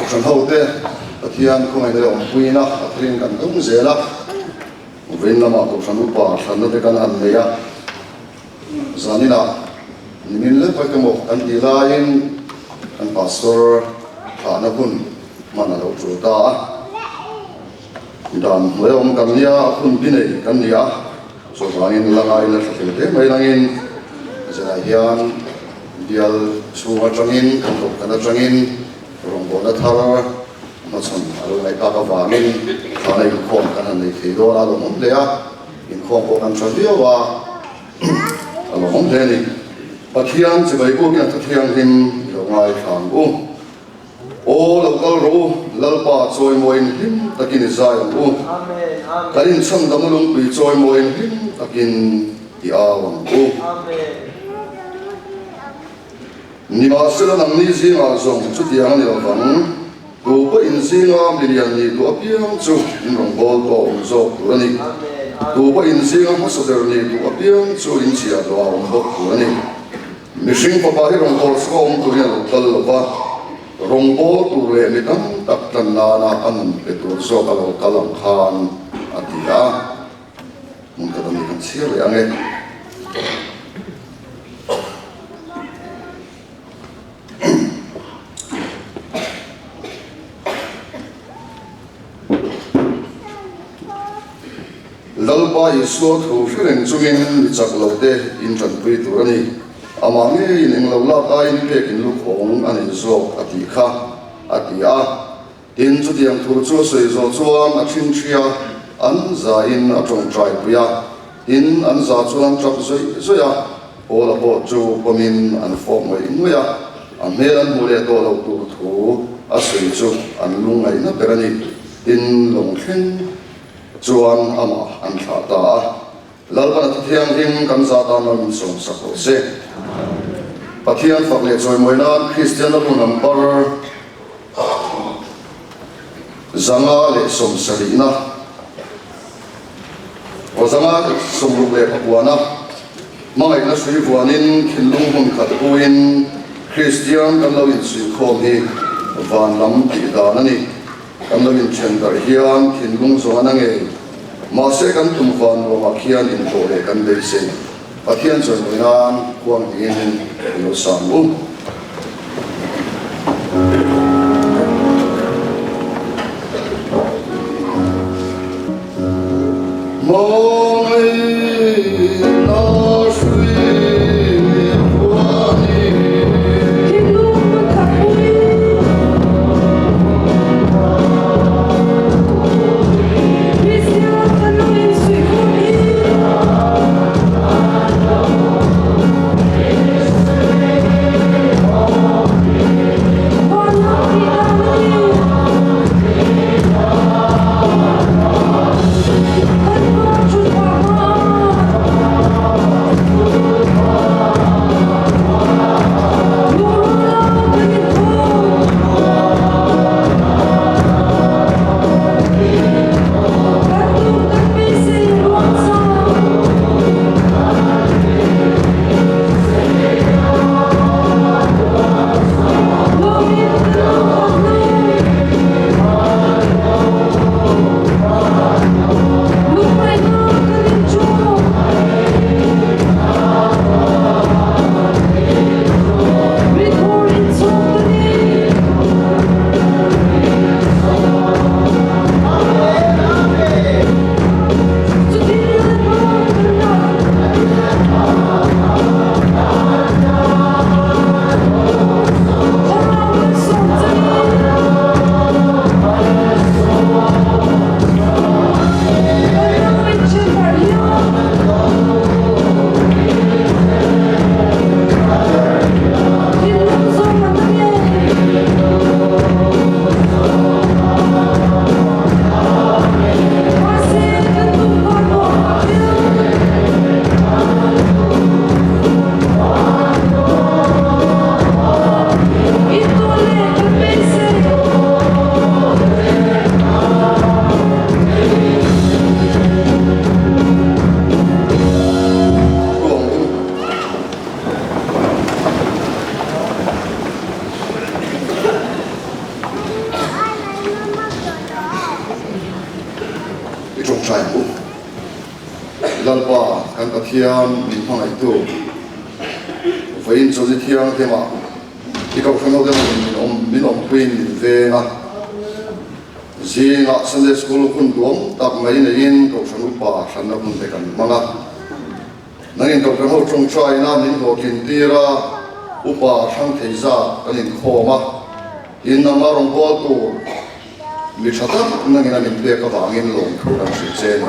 Kohhran hote Pathian khawngaihna leh awmpuiin a tharin kan dawng zel a, vawiin lamah Kohhran upa thlanna te kan han nei a, zaninah nimin lek vek emaw kan tih laiin kan Pastor thlahna hun hman a lo tul ta a, dan hnuai awm kan nia, a hun bi nei kan ni a, chuvangin la ngaiin la tha hle hle mai langin zanah hian Bial chhung atangin, kan dawhkan atangin rawngbawlna thar hmachhawn a lo ngaih tak avangin thana inkhawm kan han nei thei dawn a, a lawmawm hle a, inkhawm pawh kan tha viau a, a lawmawm hle a ni. Pathian chibai bukin a thuthianghlim i lo ngaithla ang u. Aw lo kal rawh u, Lalpa chawimawiin hlim takin i zai ang u. Kan inchhandamna lungpui chawimawiin hlim takin i au ang u. Nimahsela nangni zingah zawng chutiang a ni lovang, tu pawh in zinga milian nih duh apiang chu in rawn bawl tawh awm zawk tur a ni. Tu pawh in zinga hmasa ber nih duh apiang chu in chhiah hlawh a awm bawk tur a ni. Mihring fapa hi rawngbâwl chunga awm turin a lo kal lo va, rawngbâwl tur leh mi tam tak tlan nana a nun pe tur zawk a lo kal ang khan a ti a. Hmun khat ami kan chhiar leh ang e. Lalpa Isua thu hre reng chungin mi chak lo te in tanpui tur a ni. Amah ngeiin englo lak aiin pek in lukhawng a nei zawk a tih kha, a ti a. Tin, chutiang thu chu a sawi zawh chuan a thinthria an zain a tawngtai pui a. Tin, an za chuan an tap zawih zawih a, Paula pawh chu pawmin an fawp ngawih ngawih a, a hmel an hmuh leh tawh loh tur thu a sawi chu an lungngaihna ber a ni. Tin, lawng thleng chuan amah an thlah ta a. Lalpan a Thuthianghlim kan za tan rawn sawm sak rawh se. Pathian fak leh chawimawi nan Kristian lalru number 570na aw 169na hmangaihna hrui vuanin thinlung hmun khat puin Kristian kan lo insuihkhawm hi van lam tih dan a ni. Kan lo inthen darh hian thinlung zawng a na ngei. Mahse kan tum van ruangah khian intawh leh kan beisei. Pathian chawimawi nan khuang hmingin i lo sang u. Hmangaihna hrui huanin. Thinlung hmun khat pui. Kristian kan lo insuih khum hi. Van lam tih dan a ni. Kan pa thutphah. Ṭawngṭai ang u. Lalpa kan Pathian min hmangaihtu, vawiin chawlhni thianghlimah i kohhran ho deuhin min awm min awmpuiin min veng a. Zingah Sunday School hun duam tak mai neiin kohhran upa hranna hun te kan hmang a. Nangin kohhran ho ṭawngṭaina min hlawhtlin tir a, upa hrang thei zat kan inkhawm a. Tin, nangmah rawngbâwl tur mi ṭha tak nangin a min pek avangin lawmthu kan hrilh che a ni.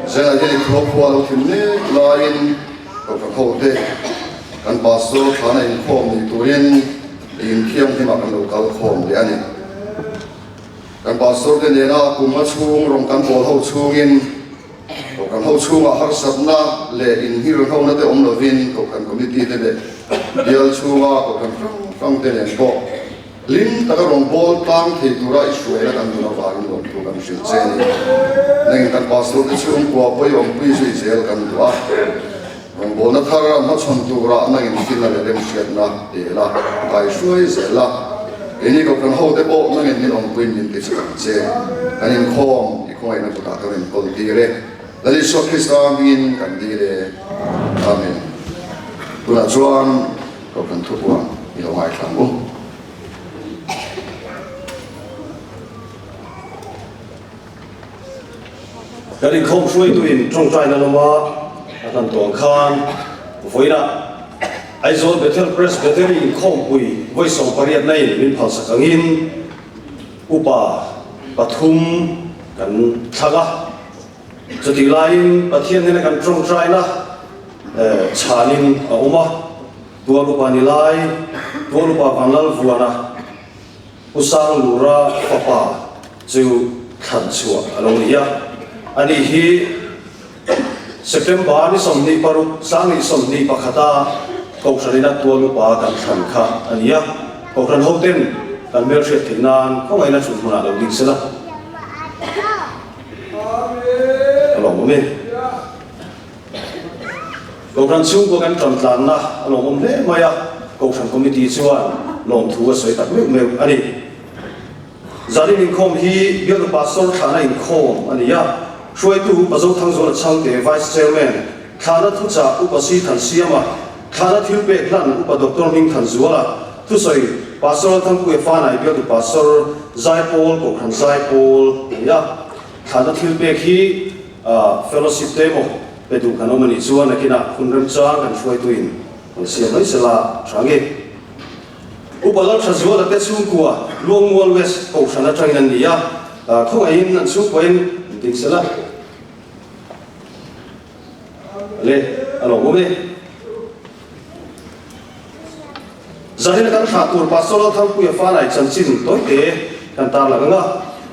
Zela hian i khuakhua lo thim mek laiin kohhran hote kan pastor thlana inkhawm ni turin i inthianghlimah kan lo kal khawm leh a ni. Kan pastor te nena kum nga chhung rawng kan bawl ho chhungin kohhran ho chhungah harsatna leh inhirhona te awm lovin kohhran committee te leh bial chhunga kohhran hrang hrang te nen pawh hlim taka rawng bawl tlang thei tura i hruaina kan dun avangin lawmthu kan hrilh che a ni. Nangin kan pastor te chhungkua pawi awmpui zui zel kan duh a, rawngbawlna thar a hmachhawn turah nangin finna leh remhriatna pe la, kaihruai zel la. Keini kohhran hote pawh nangin min awmpuiin min ti chak ang che. Kan inkhawm i khawngaihna kutah kan inkawl tir e. Lal Isua Krista hmingin kan dil e. Amen. Tunah chuan kohhran thupuan i lo ngaithla ang u. Kan inkhawm hruaituin tawngtaina lama a hlan tawh ang khan vawiinah Aizawl Bethel Presbytery inkhawmpui vawi 18 in min phalsak angin upa pathum kan thlang a. Chutih laiin Pathian hnena kan tawngtaina chhanin a awm a, Tual upa ni lai, Tual upa Vanlalvuana, Pu Sanglura fapa chu thlan chhuah a lo ni a, ani hi September ni 26, 2021 a Kohhran ina tual upa kan thlan kha a ni a, Kohhran hoten kan hmelhriat theih nan khawngaihna chhun hmunah lo ding sela a lawmawm e. Kohhran chhungkua kan tan tlanna a lawmawm hle mai a, Kohhran Committee chuan lawmthu a sawi tak meuh meuh a ni. Zanin inkhawm hi Bialnu Pastor Thlana inkhawm a ni a, hruaitu Upa Zothangzuala Chhangte, Vice Chairman, Thlana Thuchah Upa Si Thansiama, Thlana Thilpek Hlan Upa Doctor Hmingthanzuala, thusawi Pastor Lalthangpuia Fanai Bialnu Pastor Zaipawl Kohhran Zaipawl a ni a, Thlana Thilpek hi Fellowship te emaw pe duh kan awm a nih chuan nakinah hun remchang kan hruaituin rawn siam mai sela tha nge. Upa Lalthazuala te chhungkua Luangmual West Kohhran atangin an ni a, khawngaihin an chhungkuain an ding sela. Le, a lawmawm e. Zahena kan thlah tur Pastor Lalthangpuia Fanai chanchin tawite kan tarlang ang a.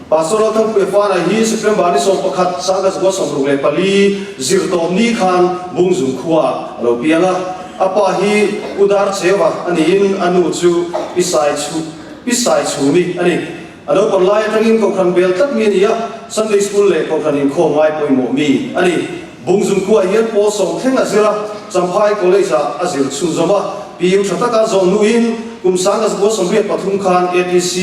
Pastor Lalthangpuia Fanai hi September ni 11, 1964 zirtawpni khan Bungzung khuaah a lo piang a. A pa hi U Darcheva a niin a nu chu Pi Sai Pi Sai Chhumi a ni. A naupang lai atangin Kohhran bel tlat mi a ni a, Sunday School leh Kohhran inkhawm ngai pawimawh mi a ni. Bungzung khuaah hian pawl sawm thleng a zir a, Champhai College-ah a zir chhunzawm a. PU tha taka zawh hnuin kum 1983 khan ATC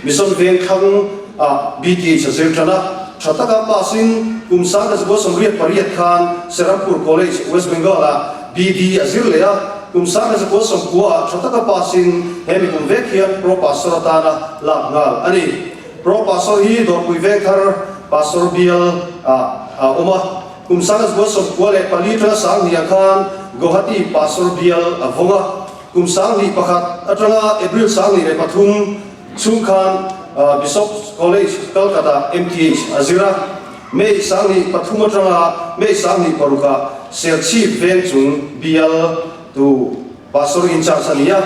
Mission Vengthlang ah BTH a zir tan a. Tha taka pass-in kum 1988 khan Serampur College, West Bengal-ah BD a zir leh a. Kum 1990 ah tha taka pass-in he mi kum vek hian Pro Pastor atana lak nghal a ni. Pro Pastor hi Dawrpui Vengthar Pastor bial ah a awm a, kum 1994 atanga 2000 ah khan Guwahati Pastor bial a vawng a, kum 2001 atanga April 2003 chhung khan Bishop's College, Calcutta MTH a zir a, May 2003 atanga May 2006 ah Serchhip Vengchung bial tu Pastor in charge a ni a.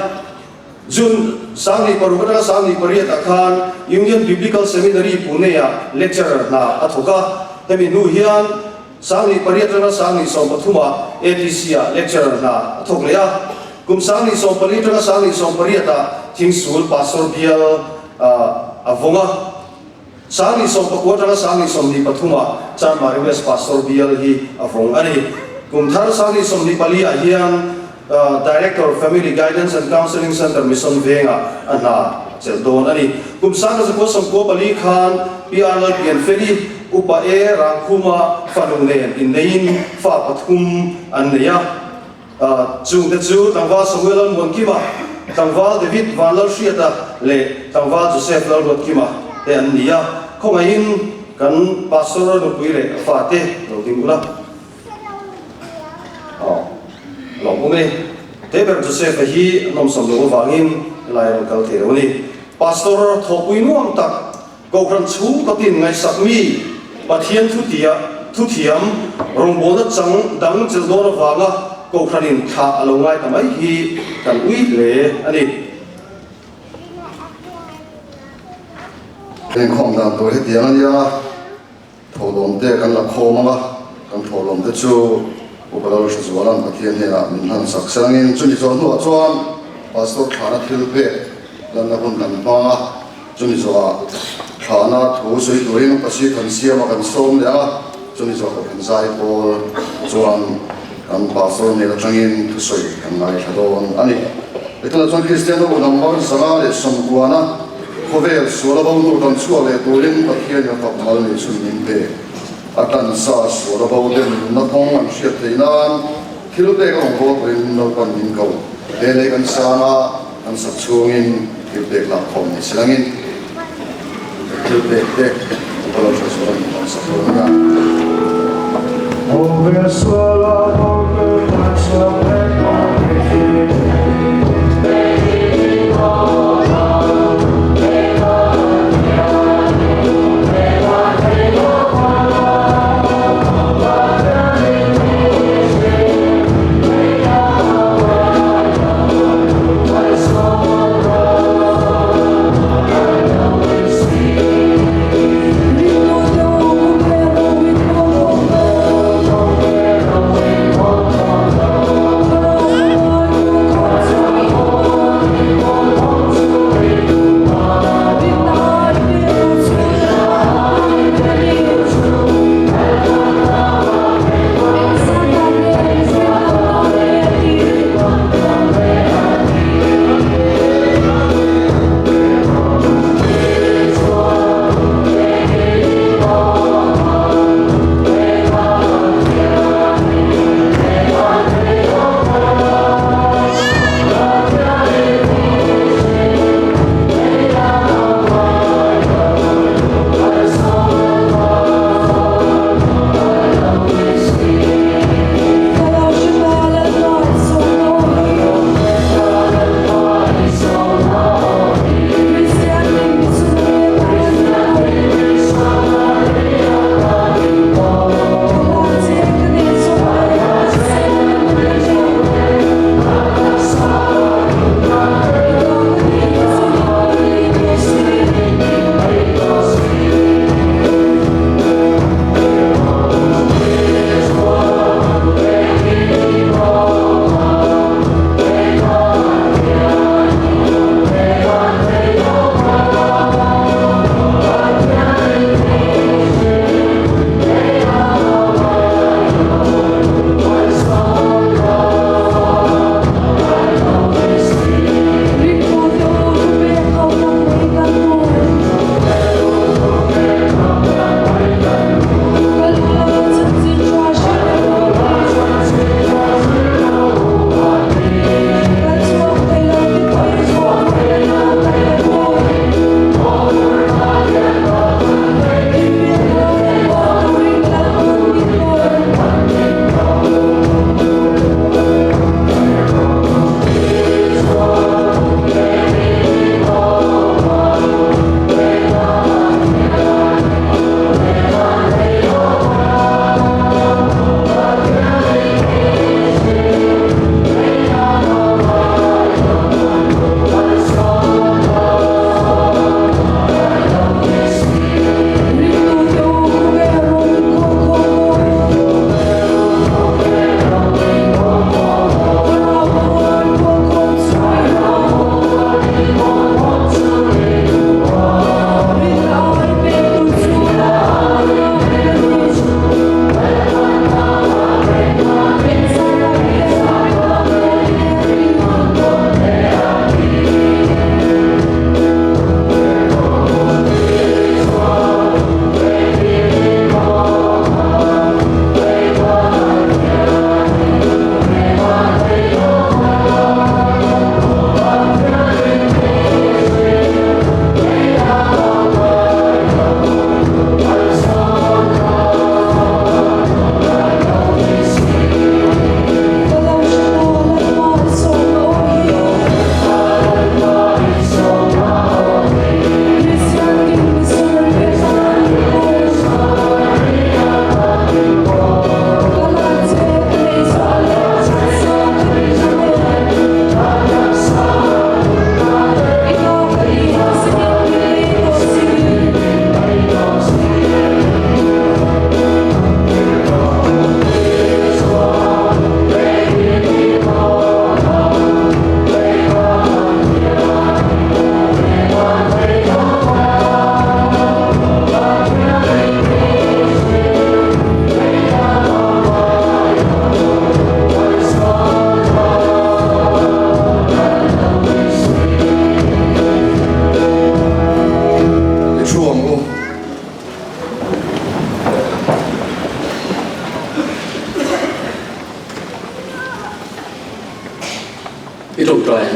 June 2006 atanga 2008 ah khan Union Biblical Seminary Pune-ah lecturer hna a thawk a. Hemi hnu hian 2008 atanga 2013 ah ATC-ah lecturer hna a thawk leh a. Kum 2014 atanga 2018 ah Thingsul Pastor bial a vawng a. 2019 atanga 2023 ah Chanmari West Pastor bial hi a vawng a ni. Kum thar 2024 ah hian Director, Family Guidance and Counselling Centre Mission Vengah a hna chelh dawn a ni. Kum 1994 khan PR Lalpianfeli. Upa E Rangkhuma fanu nen inneiin fa pathum an nei a. Chungte chu tlangval Samuel Lalmuankima, tlangval David Vanlalhriata leh tlangval Joseph Lalruatkima te an ni a. Khawngaihin kan Pastor nupui leh fate lo ding ula. Lawmawm e. Teber Joseph-a hi nawmsam loh avangin helai a rawn kal thei lo a ni. Pastor thawhpui nuam tak, Kohhran chhung takin ngaihsak mi, Pathian thutia, thuthiam, rawngbawlna chang dang chelh dawn avanga Kohhranin thlah a lo ngai ta mai hi kan ui hle a ni. Inkhawm dan tur hetiang a nia. Thawhlawm te kan la khawm ang a, kan thawhlawm te chu Upa Lalhrazuala'n Pathian hnenah min hlan sak sangin chumi zawh hnuah chuan Pastor Thlana thil pek lanna hun kan hmang a, chumi zawhah Thlana thu sawi turin Upa Sithansiama kan sawm leh ang a, chumi zawh Kohhran zai pawl chuan kan Pastor hnen atangin thusawi kan ngaithla dawn a ni. Tunah chuan Kristian ho number 190 Khawvel sual a bo hnu kan chhuah leh turin Pathian in a fak mal nih chhun min pe. A tansa sual a bo ten nunna thawng an hriat theih nan thil pek a rawn bawl turin Lalpan min ko. He lei kan sang a, kan sak chhungin thil pek lak khawm ni si langin thil pek te Upa lo hre sual a min rawn sak dawn nia. Khawvel sual a bo hnu kan chhuak leh turin.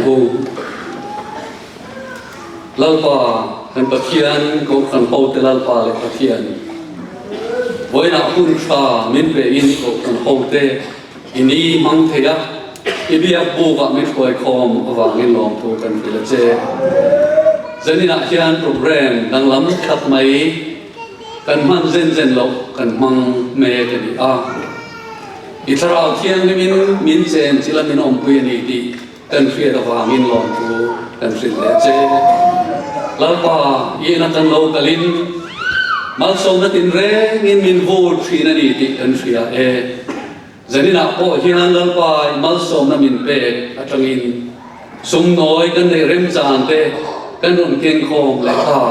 ang u. Lalpa kan Pathian Kohhran hote Lalpa leh Pathian vawiinah hun tha min pe in Kohhran hote i ni hmang thei a, i biak bukah min hruai khawm avangin lawmthu kan hrilh a che. Zaninah hian program danglam khat mai kan hman zen zen loh kan hmang mek a ni a. I thlarau thianghlimin min chen chila min awmpui a ni tih kan hriat avangin lawmthu kan hrilh leh che. Lalpa, i ina kan lo kalin malsawmna tinrengin min vur thin a ni tih kan hria e. Zaninah pawh hian Lalpa i malsawmna min pek atangin sumnawi kan neih remchan te kan rawn kengkhawm leh ta.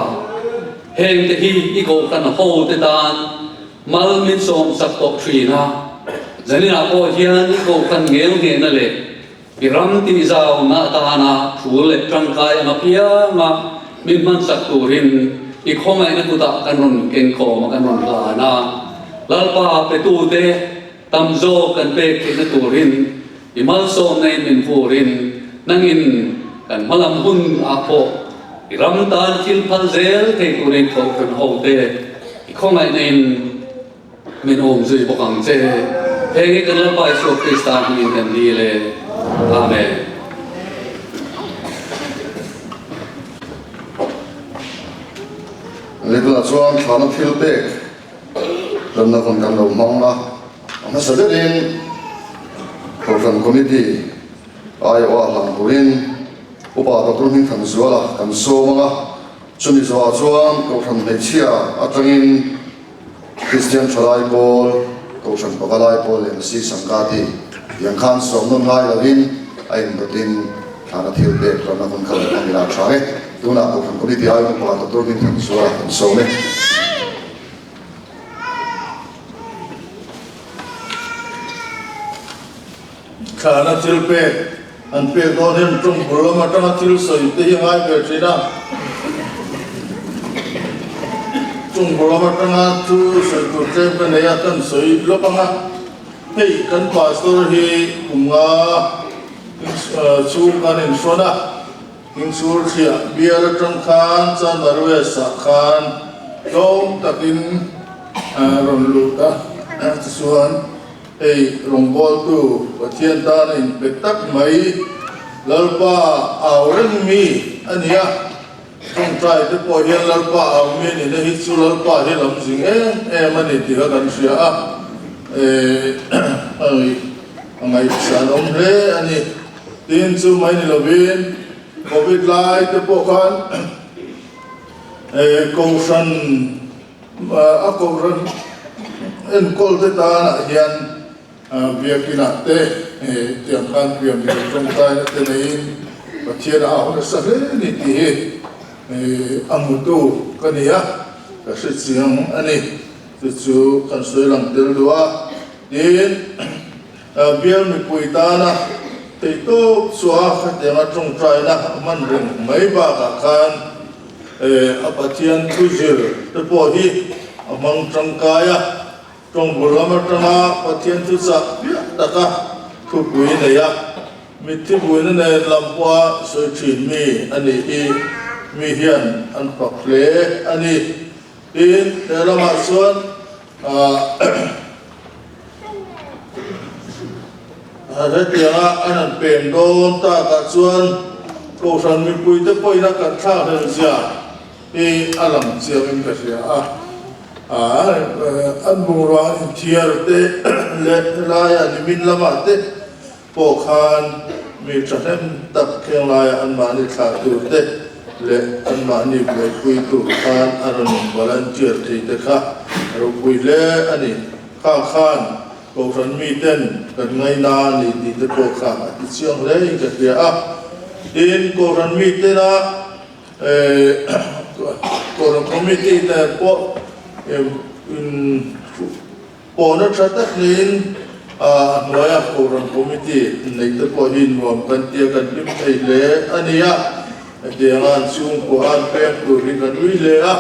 Hengte hi i kohhran hote tan Mal min sawmsak tawh thin a, zaninah pawh hian i kohhran ngel nghehna leh i ram tihzauna atana thu leh tangkai ang apianga min hmansak turin i khawngaihna kutah kan rawn kengkhawm a, kan rawn hlan a. Lalpa petute tam zawk kan pek theihna turin i malsawmna in min vurin nangin kan hmalam hun ah pawh i ram tan thil phal zel thei turin kohhran hote I khawngaihna in min awm zui bawk ang che. Heng hi kan Lalpa Isua Krista hmingin kan dil e. Amen. Little-a chuan thlana thil pek hlawmna hun kan lo hmang a, a hmasa berin Kohhran Committee aiawha hlang turin Upa Doctor Hmingthanzuala kan sawm ang a. Chumi zawhah chuan Kohhran hmeichhia atangin Kristian Thalai Pawl, Kohhran Pavalai Pawl leh Masi Sangkati tiang khan sawm nawn ngai lovin a inrawtin thlana thil pek hlawmna hun kha lo hmang ila a tha e. Tunah Kohhran Committee aiin Upa Doctor Hmingthanzuala kan sawm e. Thlana thil pek an pek dawn hian tawng bul lam atanga thil sawi te hi a ngai ve thin a. Tawng bul lam atanga thu sawi tur tlem ka nei a, kan sawi lawk ang a. Hei kan pastor hi kum nga chhung kan inhrawn a, Inchhur thliah bial atang khan Chanmar West ah khan tlawm takin rawn lut a, tichuan Hei rawngbawltu Pathian tan a inpe tak mai, Lalpa au reng mi a ni a, tawngtai te pawh hian Lalpa au mi a nihna hi chu Lalpa hi lam zing em em a ni tih kha kan hria a, a ngaihsan awm hle a ni. Tin, chu mai ni lovin Covid lai te pawh khan Kohhran, A kohhran enkawl te tanah hian biakinah te tiang khan pian leh tawngtaina te neiin Pathian a au nasa hle a ni tih hi a hmutu ka ni a, ka hre chiang a ni. Chu chu kan sawi lang tel duh a. Tin, bial mipui tana theihtawp chua khatianga tawngtaina a hman reng mai bakah khan, A Pathian thu zir te pawh hi a hmang tangkai a, tawng bul lam atanga Pathian thu chah piah taka thupui nei a, mitthi buaina nen lam pawha sawi thin mi a nih hi mi hian an fak hle a ni. Tin, he lamah chuan Hetianga an han pem dawn takah chuan Kohhran mipuite pawhin a kan thlakhlel zia hi a lang chiangin ka hria a. An bungrua inthiar te leh helaia nimin lamah te pawh khan mi thahnem tak khenglaiah anmahni thlah tur te leh anmahni buaipui tur khan a rawn in volunteer thei te kha a ropui hle a ni. Kha khan Kohhran miten kan ngaina a ni tih te pawh kha a ti chiang hle in ka hria a. Tin, Kohhran mitena Kohhran Committee te pawh in Pawhna tha tak niin a hnuaia Kohhran Committee neih te pawh hi nuam kan tia kan hlim thei hle a ni a. Hetianga an chhungkua an peng tur hi kan ui hle a.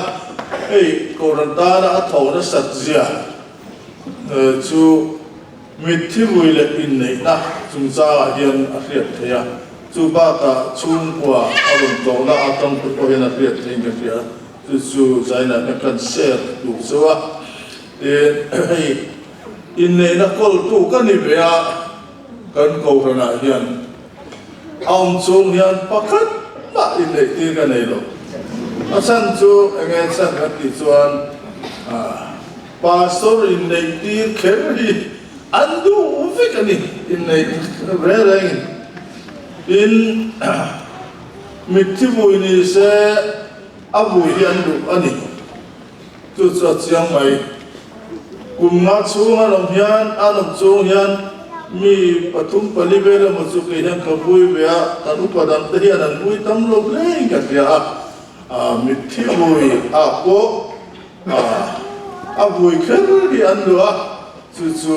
Hei Kohhran tana a tho nasat zia chu mitthi vui leh inneihna chungchangah hian a hriat theih a. Chu bakah chhungkua a rawn tlawhna atang te pawh hian a hriat theiin ka hria. Chu chu Zainah hian kan share duh chauh a. Tin, hei inneihna kawltu ka ni ve a, kan Kohhranah hian a awm chung hian pakhat mah inneih tir ka nei lo. A chhan chu eng nge chhan kan tih chuan Pastor inneih tir kher hi an duh vek a ni, inneih reng rengin. Tin, mitthi vui ni se a vui hi an duh a ni. Chu chu a chiang mai. Kum nga chhung an awm hian, an awm chung hian mi pathum pali vel emaw chu kei hian ka vui ve a, kan upa dang te hian an vui tam lo hlein ka hria a, mitthi vui ah pawh a vui kher hi an duh a, chu chu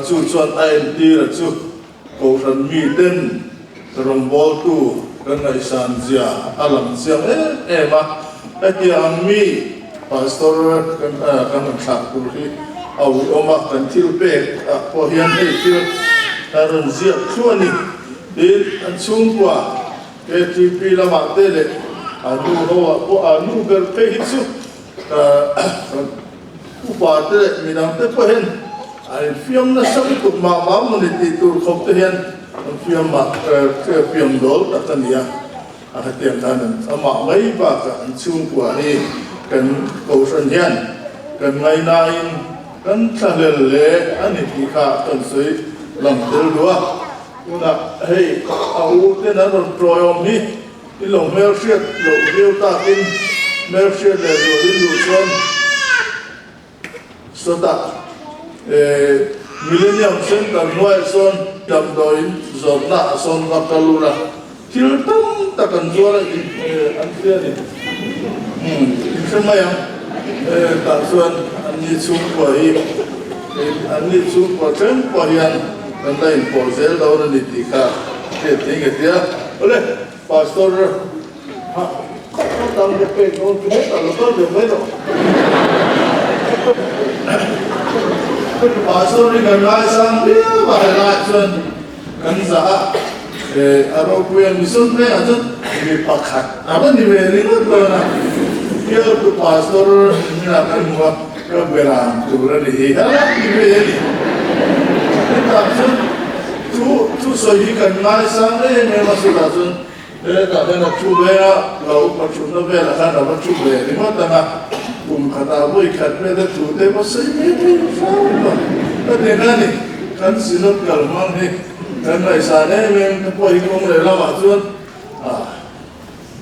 chu chuan a entir a chu. Kohhran miten rawngbawltu kan ngaihsan zia a lang chiang em em a, hetiang mi Pastor kan kan rawn thlah tur hi a uiawm a, kan thil pek ah pawh hian hei thil a rawn ziak thluah a ni. Tin, an chhungkua KTP lamah te leh a nu ho ah pawh a nu ber phei hi chu Upa te leh midang te pawh hian an infiam nasa lutuk mah mah mawni tih tur khawp te hian an fiam mah fiam dawl tak a ni a, a hetiang khan an amah mai bakah an chhungkua hi kan kohhran hian kan ngainain kan thlahlel hle a ni tih kha kan sawi lang tel duh a, tunah hei a u ten an rawn tawiawm hi. I lo hmelhriat loh viau takin hmelhriat leh zual in duh chuan sawtah Millennium Centre hnuaiah sawn damdawiin zawrhna ah sawn va kal ula thil tam tak an zuar a an hria a ni. In hre mai ang tah chuan an ni chhungkua hi an ni chhungkua thleng pawh hian kan la inpawh zel dawn a ni tih kha hriat thei nge tia. Awle, Pastor ha ka dang te pek dawn chu hetah lo kal ve mai rawh. Pastor hi kan ngaisang viau a helai chuan kan zah a, a ropui a mission vengah chuan mi pakhat a va ni ve ringawt dawn a, bialtu Pastor hminah kan hmu a, ka beram tur a ni hi, helai ni ve a ni. Hetah chuan Chu chu sawi hi kan ngaisang em em a, chutah chuan hetah hian a thu ve a, lo upa thutna velah khan a va thu ve ringawt ang a, kum khatah vawi khat vel te thu te pawh sawi ve thei fo a, ka ti kha a ni, kan synod kal hmang hi kan ngaihsan em em te pawh hi kawng leh lamah chuan ah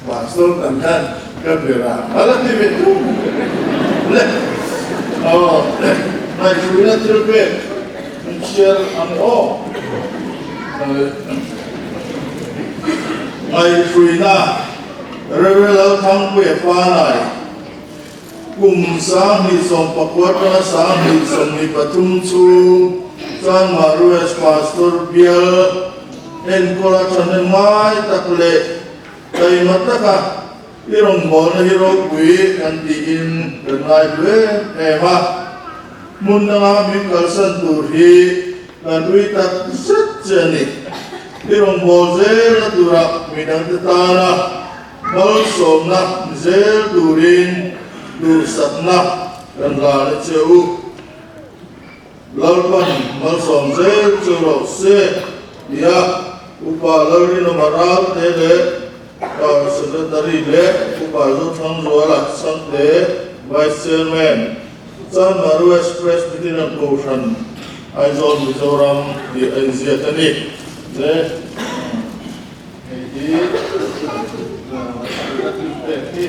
Pastor kan khan ka ber a, a la ti ve tum le aw ngaihhruina thil pek an chhiar ang aw ngaihhruina Rev Lalthangpuia Fanai kum 2019 atanga 2023 chhung chuan Marues Pastor bial enkawl a thahnem ngai tak leh taima taka i rawngbawlna hi ropui kan tiin kan ngai duh em em a. Hmun danga min kalsan tur hi kan ui tak zet che a ni. I rawngbâwl zelna turah midangte tana malsawmna zel turin duhsakna kan hlan a che u. Lalpan malsawm zel chu rawh se tia Upa Lalrinawma Ralte leh Pa Secretary leh Upa Zothangzuala Sangte Vice Chairman Chanmaru West Presbyterian Kohhran Aizawl Mizoram tih a inziak a ni. Le hei hi Secretary pek hi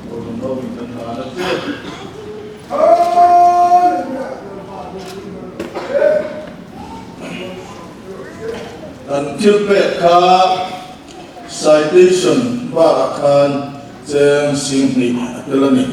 Kohhran ho in kan hlan a che. Kan thil pek kha citation bakah khan cheng 20,000 a tel a ni.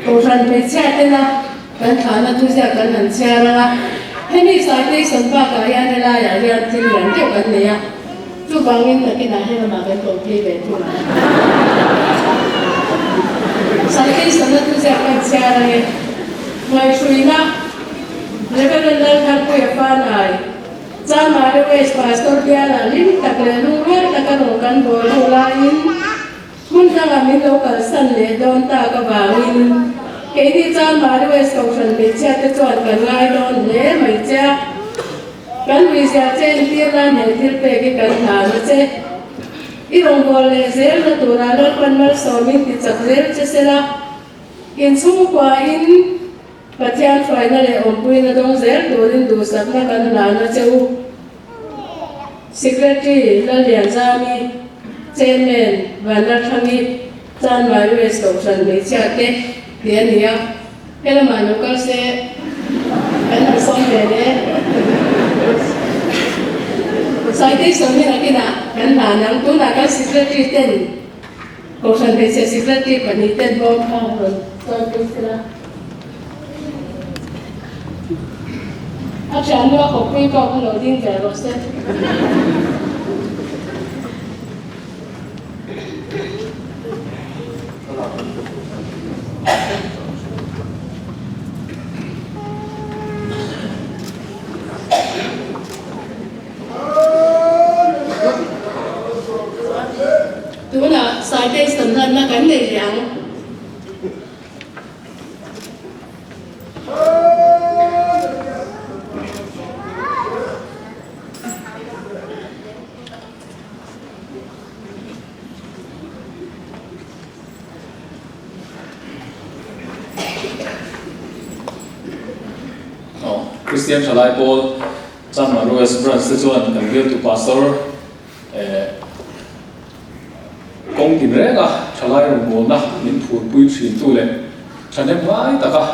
Kohhran hmeichhia tena kan thlahna thuziak kan han chhiar ang a. Hemi citation bakah hian helaiah hian thil lian deuh kan nei a, chuvangin nakinah helamah kan ko phei ve thung ang. Citation-a thuziak kan chhiar ange. Ngaihhruina, Reverend Laltharpuia Fanai, Chanmari West Pastor bialah hlim tak leh lungrual taka rawn kan bawl ho laiin, Hmun dangah min lo kalsan leh dawn tak avangin keini Chanmari West Kohhran hmeichhia te chuan kan ngai dawn hle mai che a. Kan ruizia che entir nan he thil pek hi kan hlan a che. I rawngbâwl leh zelna turah Lalpan malsawmin ti chak zel che sela, inchhungkuain Pathian hruaina leh awmpuina dawng zel turin duhsakna kan hlan a che u. Secretary Lallianzami, Chairman Vanlalthlangi, Chanmari West Kohhran hmeichhia te tih a ni a, helamah lo kal se kan han sawm ve le. Citation hi nakinah kan hlan ang, tunah kan Secretary ten Kohhran hmeichhe Secretary pahnihten bawm kha rawn chawipui sela. A thiannu a kawppui pawh kha lo ding ve rawh se. Tunah citation lanna kan nei leh ang. Kristian Thalai Pawl Chanmar West Branch te chuan kan bialtu Pastor Kawng tin renga thalai rawngbawlna min phurpui thintu leh thahnem ngai taka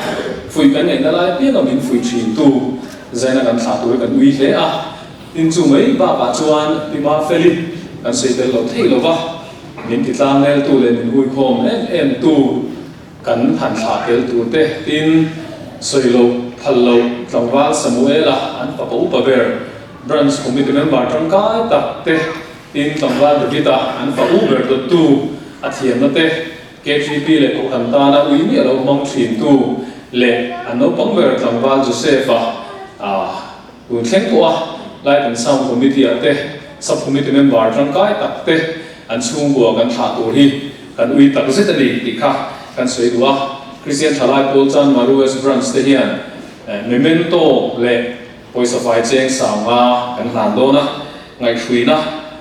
fuih kan ngaihna lai apianga min fuih thintu zaina kan thlah tur hi kan ui hle a. Tin chu mai bakah chuan Pi Mafeli kan sawi tel lo thei lova, min ti tlangneltu leh min huikhawm em em tu kan han thlah tel tur te tin sawi loh phal loh tlangval Samuela an fapa upa ber Branch Committee member tangkai tak te Tin, tlangval David-a an fa u ber dawttu a thiamna te, KGP leh Kohhran tana ui miah lo hmang thintu leh an naupang ber tlangval Joseph-a tun thleng pawha Light and Sound Committee-ah te, Sub Committee member tangkai tak te an chhungkua kan thlah tur hi kan ui tak zet a ni tih kha kan sawi duh a. Kristian Thalai Pawl Chanmaru West Branch te hian memento leh Pawisa fai cheng sanga kan hlan dawn a, ngaihhruina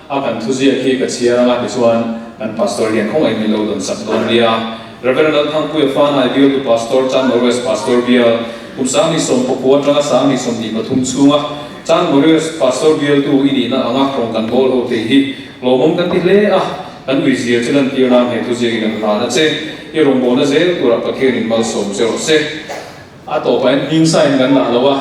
a kan thuziak hi ka chhiar anga tichuan kan Pastor hian khawngaih min lo dawn sak dawn nia. Rev. Lalthangpuia Fanai bialtu Pastor Chan Morris Pastor bial kum 2019 atanga 2023 chhunga Chan Morris Pastor bialtu i nihna anga rawng kan bawl ho thei hi lawmawm kan ti hle a, kan uizia chu lantir nan he thuziak in an hlan a che. I rawngbawlna zel turah Pathianin malsawm che rawh se. A tawpah hian hming sign kan dah lo a,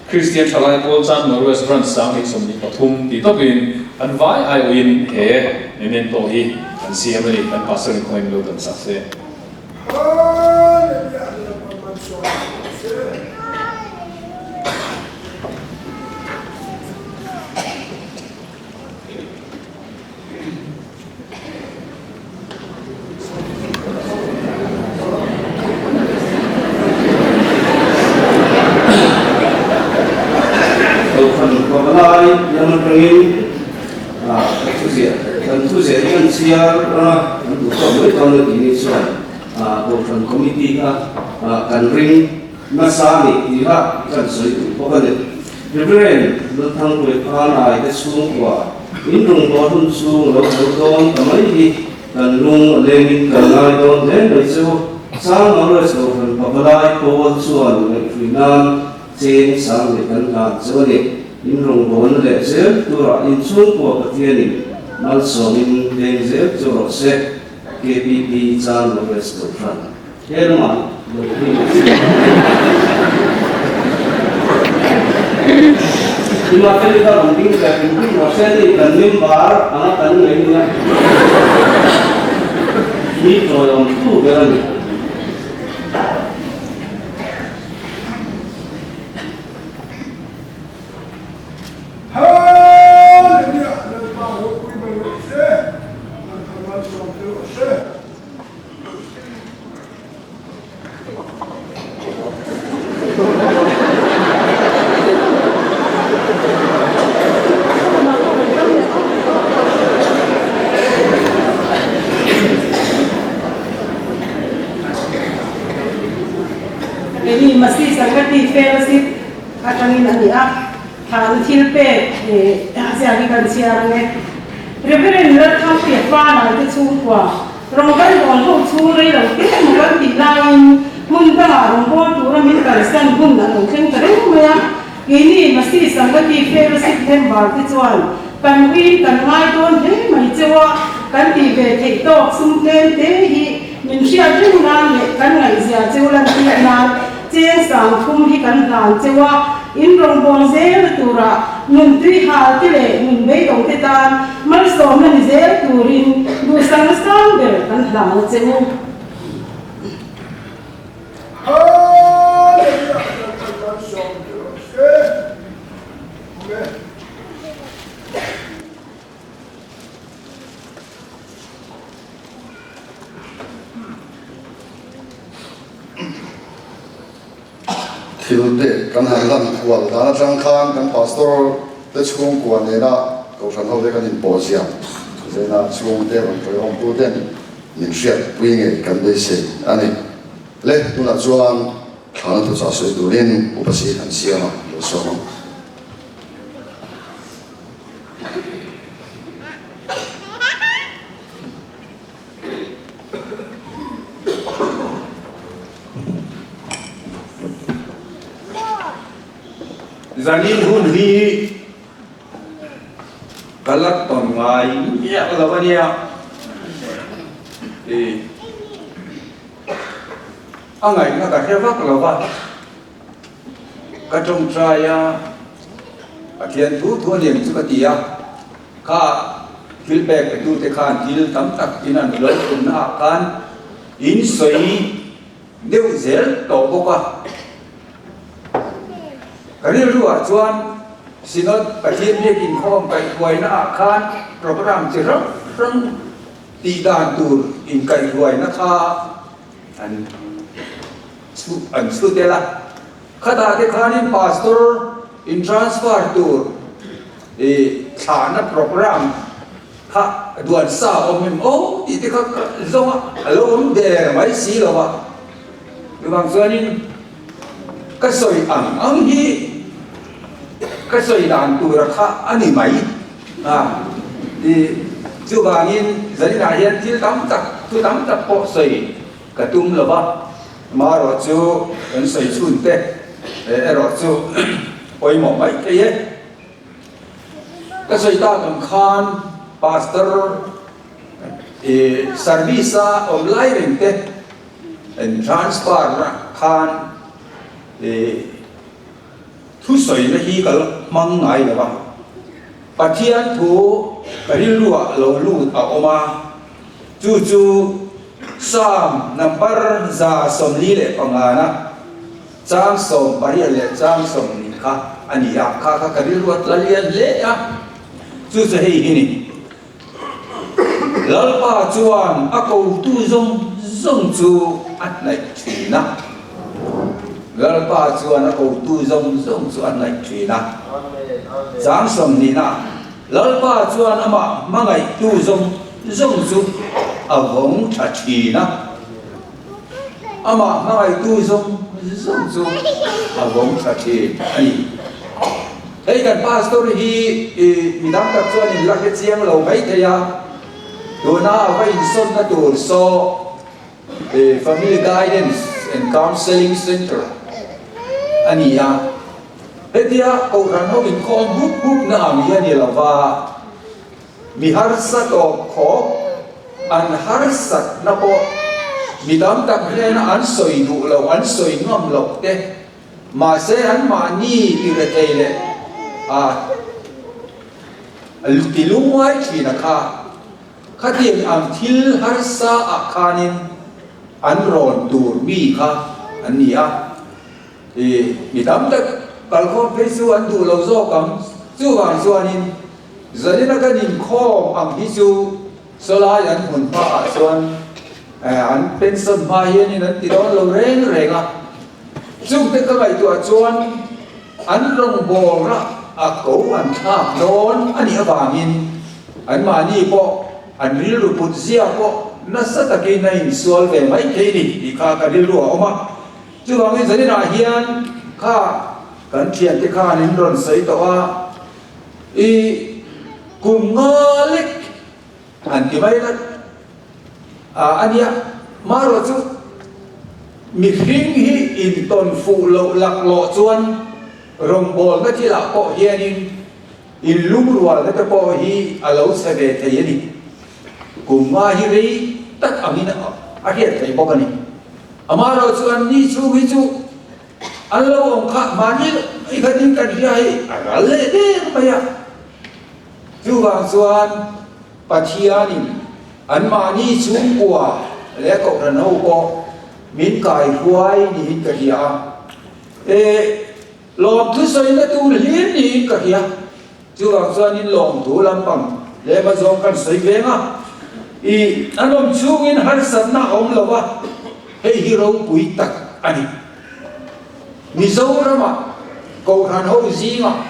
Kristian Thalai Pawl Chanmar West Branch 2023 tih tawpin an vai aiawhin he memento hi kan siam a ni, kan Pastor in khawngaih min lo dan sak se. Kohhran pavalai lam atangin ka thuziah kan thuziah hi kan chhiar a, kan duh tawk mai dawn a tih ni chuan Kohhran Committee kha kan ring nasa a ni tih kha kan sawi duh bawk a ni. Reverend Lalthangpuia Khanai te chhungkua in rawngbâwl hun chhung lo zo dawn ta mai hi kan lung a lengin kan ngai dawn hle mai chu. Sang Maurus Kohhran Pavalai Pawl chuan ngaihhruih nan cheng sang leh kan hlan chu a ni. In rawngbâwlna leh zel turah in chhungkua Pathianin malsawmin leng zel chu rawh se. KPP Chan Maurus Kohhran. He lamah lo hlim Ima te ka rawn ding ve hrim hrim lo se ni kan member anga kan ngaih nia mi tawi awm tu ber a ni. Masi Sangati Fellowship atangin a ni a, thahna thil pek ziak hi kan chhiar ang e. Reverend Lalthangpuia Fanai te chhungkua rawng kan bawl ho chhung rei lo te emaw kan tih laiin hmun dangah rawng bawl tura min kalsan hun a lo thleng ta reng mai a. Keini Masi Sangati Fellowship member te chuan kan uiin kan ngai dawn hle mai cheu a, kan tih ve theih tawk sum tlem te hi min hriat reng nan leh kan ngaihzia cheu lantir nan cheng sangthum hi kan hlan cheu a, in rawngbâwl zel tura nun tui hal te leh nun beidawng te tan malsawmna ni zel turin duhsakna sang ber kan hlan a che u. Thil pek kan han lan kual dan atang khan kan pastor te chhungkua nena kohhran ho te kan inpawh ziah zena chhungte rawn tawihawmtu ten min hriatpui ngei kan beisei a ni. Le, tunah chuan thlana thuchah sawi turin Upa Si kan siam a, lo sawm ang. Zanin hun hi Ka la tawn ngai miah lo a nia. Ih, a ngaihna ka hre vak lo va, ka tawngtai a, Pathian thu thu a niang chu ka ti a, kha thil pek pe tute khan thil tam tak in an lo tumna ah khan in sawi deuh zel tawh bawk a. Ka rilru ah chuan Synod Pathian biak inkhawm kaihhruaina ah khan program chi hrang hrang tih dan tur inkaihhruaina kha an an chhu tel a. Khatah te khanin Pastor in transfer tur ih thlahna program kha duan sa awm em aw tih te kha ka zawng a, a lo awm der mai si lo a. Chuvang chuanin ka sawi ang ang hi ka sawi dan tura kha a ni mai a ti. Chuvangin zaninah hian thil tam tak, thu tam tak pawh sawi ka tum lo va, amaherawh chu kan sawi chhun te erawh chu pawimawh mai thei e. Ka sawi tak ang khan Pastor service-a awm lai reng te, En transfer na khan i thusawina hi ka la hmang ngai lo a, Pathian thu ka rilruah lo lut a awm a, chu chu Psalm number 145 na chang 18 leh chang 20 kha a ni a, kha kha ka rilruah tla lian hle a, chu chu hei hi ni. Lalpa chuan a kotu zawng zawng chu a hnaih thin a. Lalpa chuan a kotu zawng zawng chu a hnaih thin a. Chang 20 na, Lalpa chuan amah hmangaihtu zawng zawng chu a vawng tha thin a. Amah hmangaihtu zawng zawng chu a vawng tha thin a ni. Hei kan pastor hi mi dang tak chuan in la hre chiang lo mai thei a, tuna a va insawnna tur saw Family Guidance and Counselling Centre a ni a, hetia kohhran ho inkhawm hup hup na ang hi a ni lo va, mi harsa tawp khawp an harsatna pawh mi tam tak hnena an sawi duh loh, an sawi ngam loh te Mahse anmahni ti rethei leh a ti lungngai thin a kha, khatiang ang thil harsa ah khanin an rawn tur mi kha an ni a. I mi tam tak kalkhawm phei chu an duh lo zawk ang, chuvang chuanin zalina kan inkhawm ang hi chu sawlai an hmun hma ah chuan an pension hma hianin an ti dawn lo reng reng a. Chungte ka ngaihtuah chuan an rawngbawlna a ko an thlak dawn a nih avangin anmahni pawh an rilru put zia pawh nasa takin a insual ve mai thei ni tih kha ka rilru a awm a. Chuvangin zaninah hian kha kan thiante khan in rawn sawi tawh a, i kum nga lek an ti mai lat a a nia. Marawh chu mihring hi intawn fuh loh laklawh chuan rawngbawlna thilah pawh hianin In lungrualna te pawh hi a lo chhe ve thei a ni. Kum nga hi rei tak angin a hriat theih bawk a ni. Amaherawh chu an ni chhung hi chu an lo awm kha mahni i khatin kan hria hei a ral leh der mai a. Chuvang chuan Pathianin an mahni chhungkua leh Kohhran ho pawh min kaihruai niin ka hria a. E. Lawmthu sawina tur hlir niin ka hria. Chuvang chuanin lawmthu lampang lehma zawng kan sawi veng a, i an awm chhungin harsatna a awm lo a, hei hi ropui tak a ni. Mizorama Kohhran ho zinga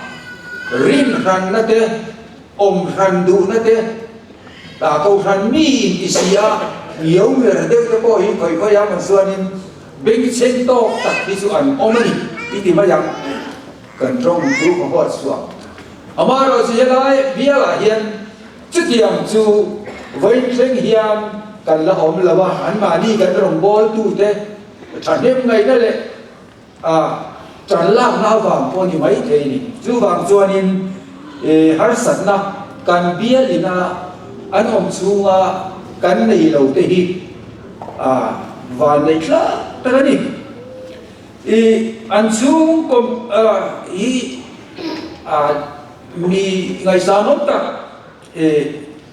rinhranna te, awmhran duhna te, Kohhran mi inti si a, ngiau mer deuh te pawh hi khawi khawi a man chuanin, Bengchheng tawk tak hi chu an awm a ni i ti mai ang. Kan tawng chu ka huat chhuah. Amaherawh chu helai bialah hian chutiang chu vawiin thleng hian kan la awm lo a, anmahni kan rawngbawltute thahnem ngaihna leh tan lakna avang pawh ni mai thei a ni. Chuvang chuanin harsatna kan bial ina an awm chhunga kan nei lo te hi A vanneih tlak tak a ni. I an chhungkaw hi mi ngaihsanawm tak,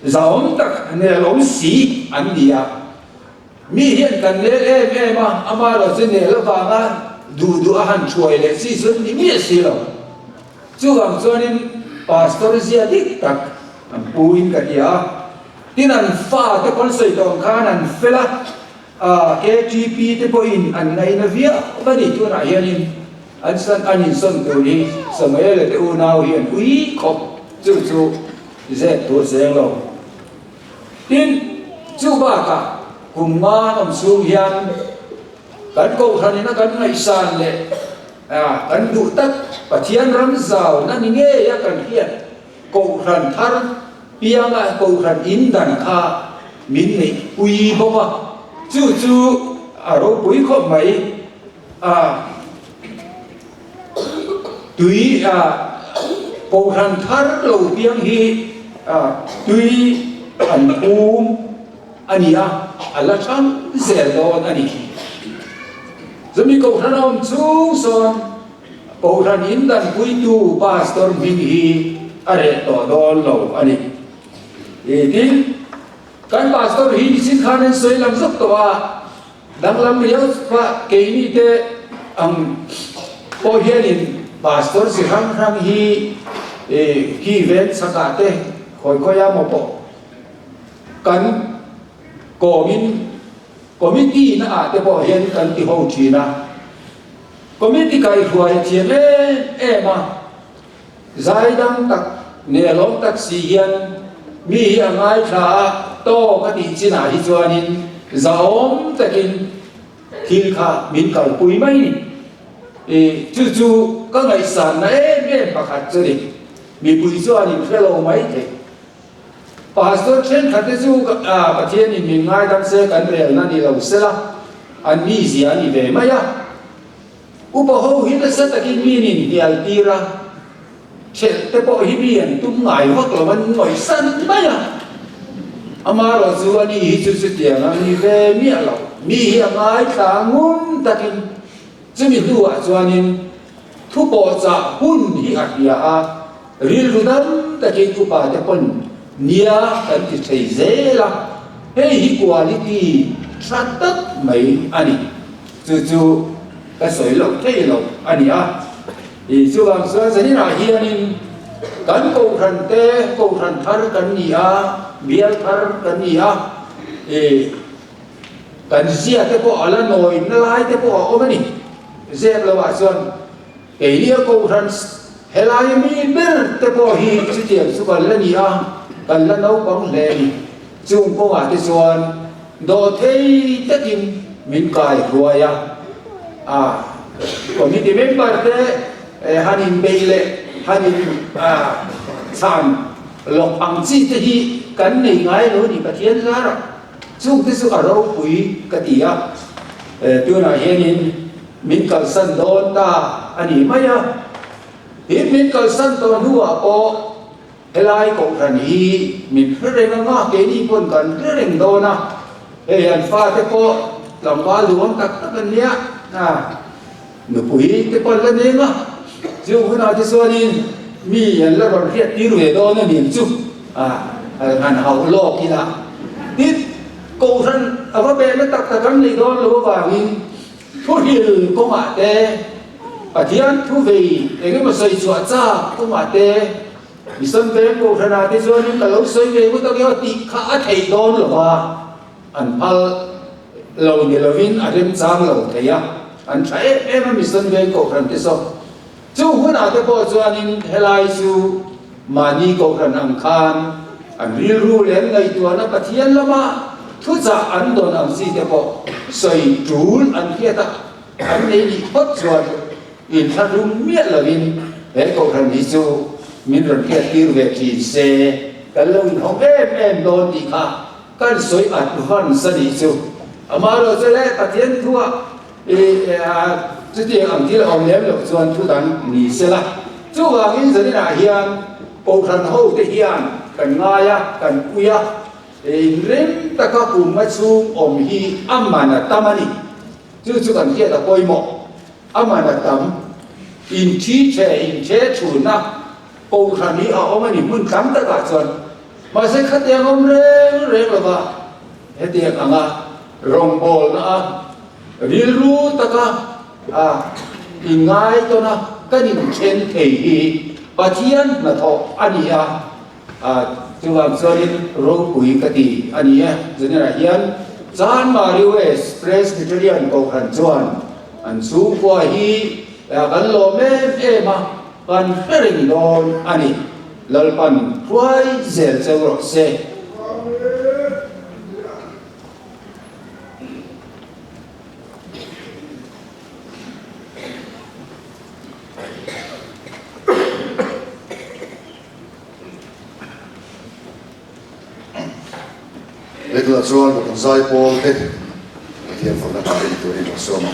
zahawm tak, nelawm si an ni a. Mi hian kan nel em em a, amaherawh chu nel avanga duh duh a han thuai leh chi chu an ni miah si lo. Chuvang chuanin Pastor zia dik tak an pu in ka hria a. Tin an fa te pawn sawi tawh ang khan an fel a, KTP te pawhin an ngaina viau a ni. Tunah hianin an san an insawn tur hi Samuela te unau hi an ui khawp, chu chu zep tur cheng lo. Tin, chu bakah kum nga an awm chhung hian kan kohhran ina kan ngaihsan leh kan duh tak Pathian ram zauna ni ngeia kan hriat Kohhran thar pianga kohhran in dan kha min neih pui bawk a, chu chu a ropui khawp mai a, tui a kohhran thar lo piang hi tui an phum a ni a, a la thang zel dawn a ni. Chumi kohhran awm chung sawn Kohhran in danpuitu Pastor hming hi a reh tawh dawn lo a ni. Tin, kan Pastor hi nichin khan an sawi lam zawk tawh a, danglam riau pah keini te ang pawh hianin Pastor chi hrang hrang hi khi ven chhakah te khawi khawi a maw pawh kan kawmin Committee na ah te pawh hian kan ti ho thin a. Committee kaihruai a thiam em em a, zaidang tak nelawm tak si hian mi hi a ngaithla a, tawk a tih chinah hi chuanin zahawm takin thil kha min kalpui mai ni. I chu chu ka ngaihsanna em em pakhat chu ni. Mipui chuan in hre lo mai thei. Pastor thenkhatte chu Pathianin min ngaidam se kan relna ni lo sela, an mizia a ni ve mai a. Upa ho hi nasa takin min inhnial tir a, thelh te pawh hi mi an tum ngai vak lo, an ngawihsan mai a. Amaherawh chu ani hi chu chutiang a ni ve miah lo, mi hi a ngaithla ngun takin chumi hnuah chuanin thupawhchah hun hi a hria a. Rilru dam takin upa te pawn nia kan ti thei zel a, hei hi quality tha tak mai a ni. Chu chu ka sawi loh thei lo a ni a. I chuvang chuan zaninah hianin kan kohhran te kohhran thar kan ni a, bial thar kan ni a, i kan zia te pawh a la nawi na lai te pawh a awm a ni. Zep lohah chuan Keinia Kohhran helai mi ber te pawh hi chutiang chu kan la ni a, kan la naupang hle a ni. Chung kawngah te chuan dawhthei takin min kai hruai a. A committee member te han inbeih leh han in chhan lawk ang chi te hi kan nei ngai lo ni Pathian zarah. Chung te chu a ropui ka ti a, tunah hianin min kalsan dawn ta a ni mai a. Tin, min kalsan tawh hnuah pawh helai kohhran hi min hre reng ang a, keini pawn kan hre reng dawn a, hei an fate pawh tlangval duhawm tak tak an nia, nupui te pawh an la neng a, chung hunah te chuanin mi an la rawn hriat tir ve dawn a nih chu, han hauh lawk ila. Tin, kohhran a va behna tak tak an nei dawn lo avangin Thuhril kawngah te, Pathian thu vei eng emaw sawi chhuah chak kawngah te, Mission Veng Kohhranah te chuanin ka lo sawi ve ngawt ang emaw tih kha a theih dawn lo va, an phal lo ni lovin a remchang lo thei a, an tha em em a Mission Veng Kohhran te saw. Chung hunah te pawh chuanin helai chu mahni Kohhran ang khan an rilru leh an ngaihtuahna Pathian lama thuchah an dawn ang chi te pawh sawi tul an hriat a, an nei nih phawt chuan inthlahrung miah lovin he Kohhran hi chu min rawn hriattir ve thin se, kan lo inhawng em em dawn tih kha kan sawi advance a nih chu. Amaherawhchu le Pathian thuah Chutiang ang thil a awm lem loh chuan thu dang ni se la. Chuvangin zaninah hian Kohhran hote hian kan ngai a, kan pui a, inrem taka kumna chhung awm hi a man a tam a ni. Chu chu kan hriat a pawimawh. A man a tam. Inthi che, inche chhunna Kohhran hi a awm a ni hmun tam takah chuan. Mahse khatiang awm reng reng lova hetiang anga rawngbawlna a rilru taka a inngai tawn a kan inthen thei hi Pathian hnathawh a ni a, chuvang chuanin ropui ka ti a ni e. Zanirah hian Chanmari West Presbyterian Kohhran chuan an chhungkua hi kan lawm em em a, kan hre reng dawn a ni. Lalpan hruai zel cheu rawh se. Hekla chuan ka kan zai pawl te Pathian fakna tha en turin ka sawm a.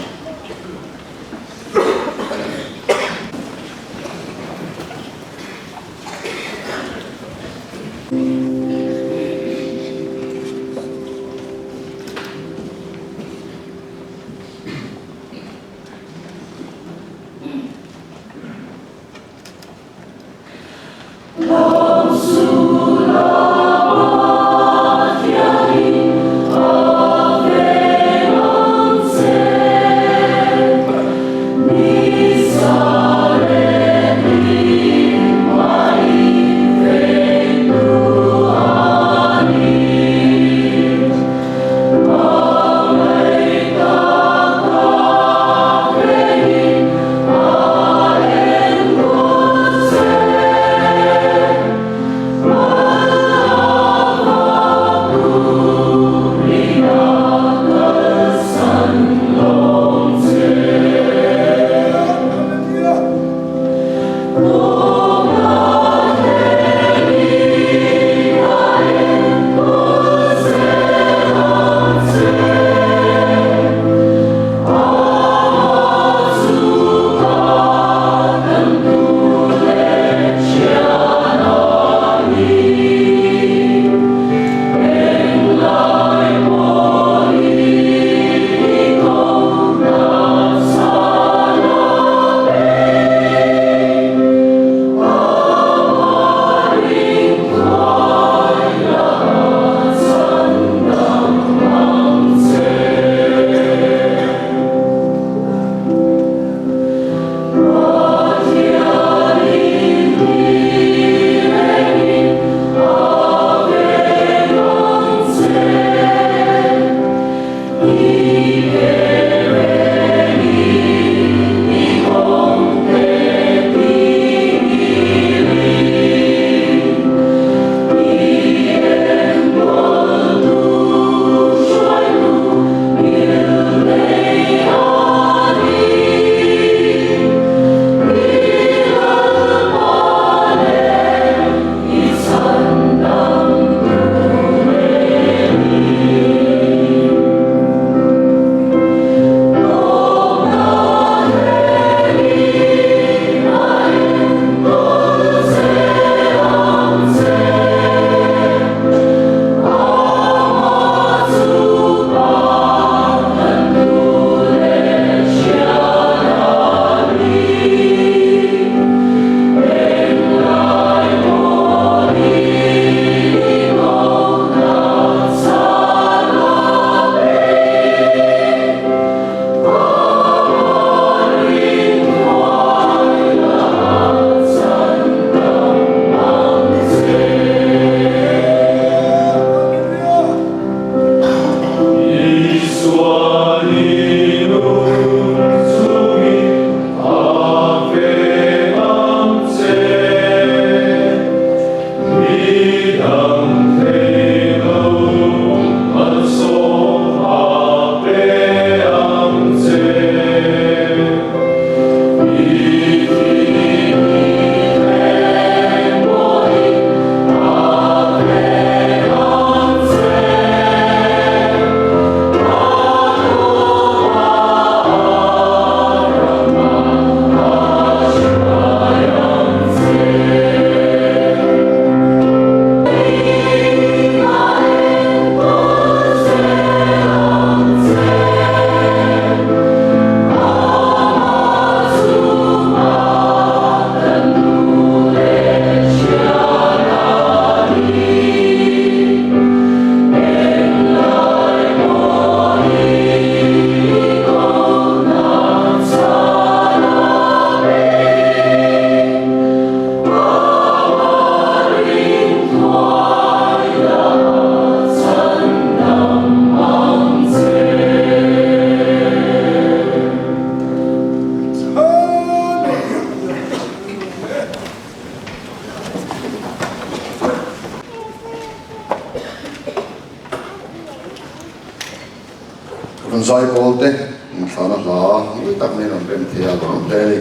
Kan zaipawl te inthlahna hla mawi tak mai rawn rem thei a lo awm hle a ni.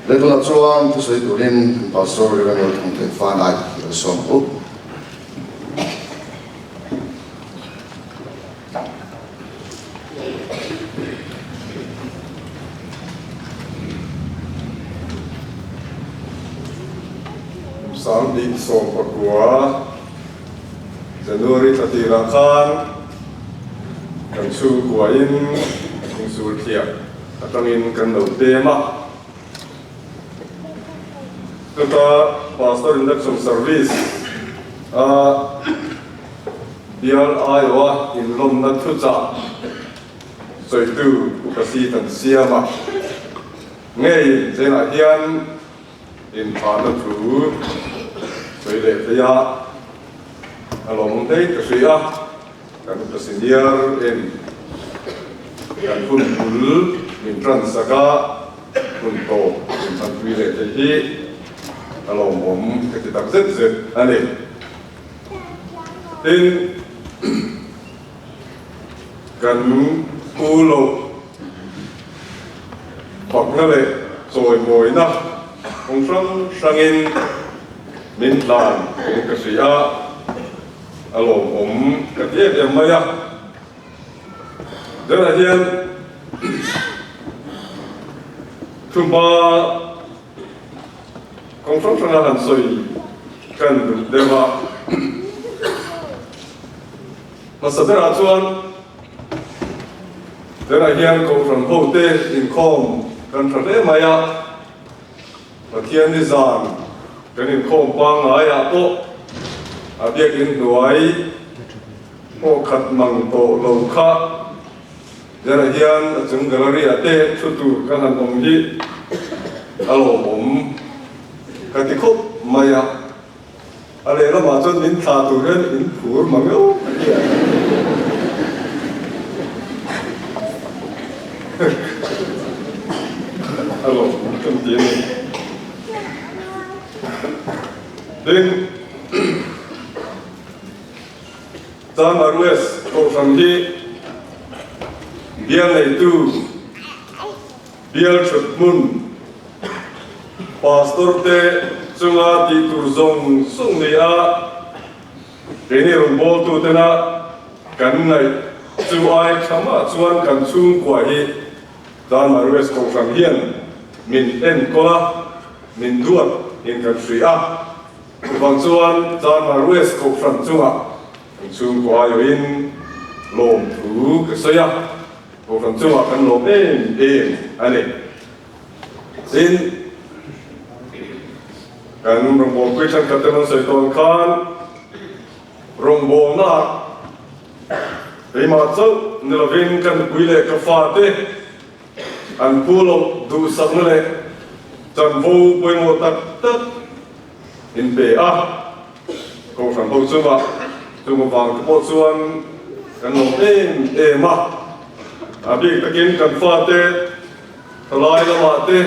Le tunah chuan thusawi turin kan Pastor Rev. Thangte Fanai i lo sawm ang u. Sanghnih 19 January thla tirah khan kan chhungkuain Thingsul thliah atangin kan lo pem a. Chuta Pastor Induction Service a Bial aiawha inlawmna thuchah sawitu Upa Seat an siam a, ngei zenah hian inthahna thu sawi leh thei a, a lawmawm hle ka hria a, kan Upa Senior in kan hun bul min tan sak a, hun tawp min hmanpui leh thei hi a lawmawm ka ti tak zet zet a ni. Tin, kan pu loh fakna leh chawimawina kawng hrang hrangin min hlan in ka hria a, a lawmawm ka ti em em mai a. Tunah hian thuhma Kawng hrang hranga han sawi kan duh deuh a. Hmasa berah chuan tunah hian Kohhran hote inkhawm kan tha hle mai a, Pathian ni zan kan inkhawm pangngaiah pawh a biakin hnuai pawh khat mang tawh lo kha Tunah hian a chung gallery ah te thu tur ka han awm hi a lawmawm ka ti khawp mai a, a lehlamah chuan min thlah tur hian in phur mang eo ka ti a. A lawmawm ka ti a ni. Tin, Chan Arues Kohhran hi bial neitu, bial thut hmun, Pastor te chunga tih tur zawng zawng ni a, keini rawngbawltu tena kan ngaih chu ai tha mah chuan kan chhungkua hi Chan Arues Kohhran hian min enkawl a, min duat in kan hria a. Chuvang chuan Chanmar West Kohhran chungah kan chhungkua aiawhin lawmthu ka sawi a, Kohhran chungah kan lawm em em a ni. Tin, kan rawngbawlpui thenkhat te rawn sawi tawn khan rawngbawlnaah keimah chauh ni lovin ka nupui leh ka fate An pu loh duhsakna leh chanvo pawimawh tak tak in pe a, Kohhran ho chungah chung avang te pawh chuan kan lawm em em a, a bik takin kan fate thalai lamah te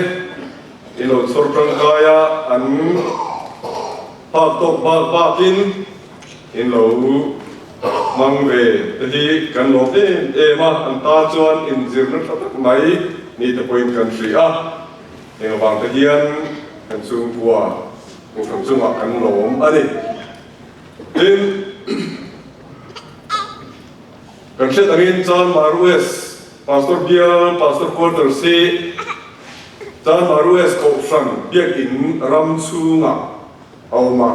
in lo chhawr tangkai a, an phak tawk bak bakin In lo hmang ve te hi kan lawm em em a, an tan chuan inzirna tha tak mai ni te pawhin kan hria a, eng avang te hian kan chhungkua Kohhran chungah kan lawm a ni. Tin, kan hriat angin Chanmar US Pastor Bial Pastor Quarters hi Chanmar US Kohhran Biakin ram chhungah a awm a.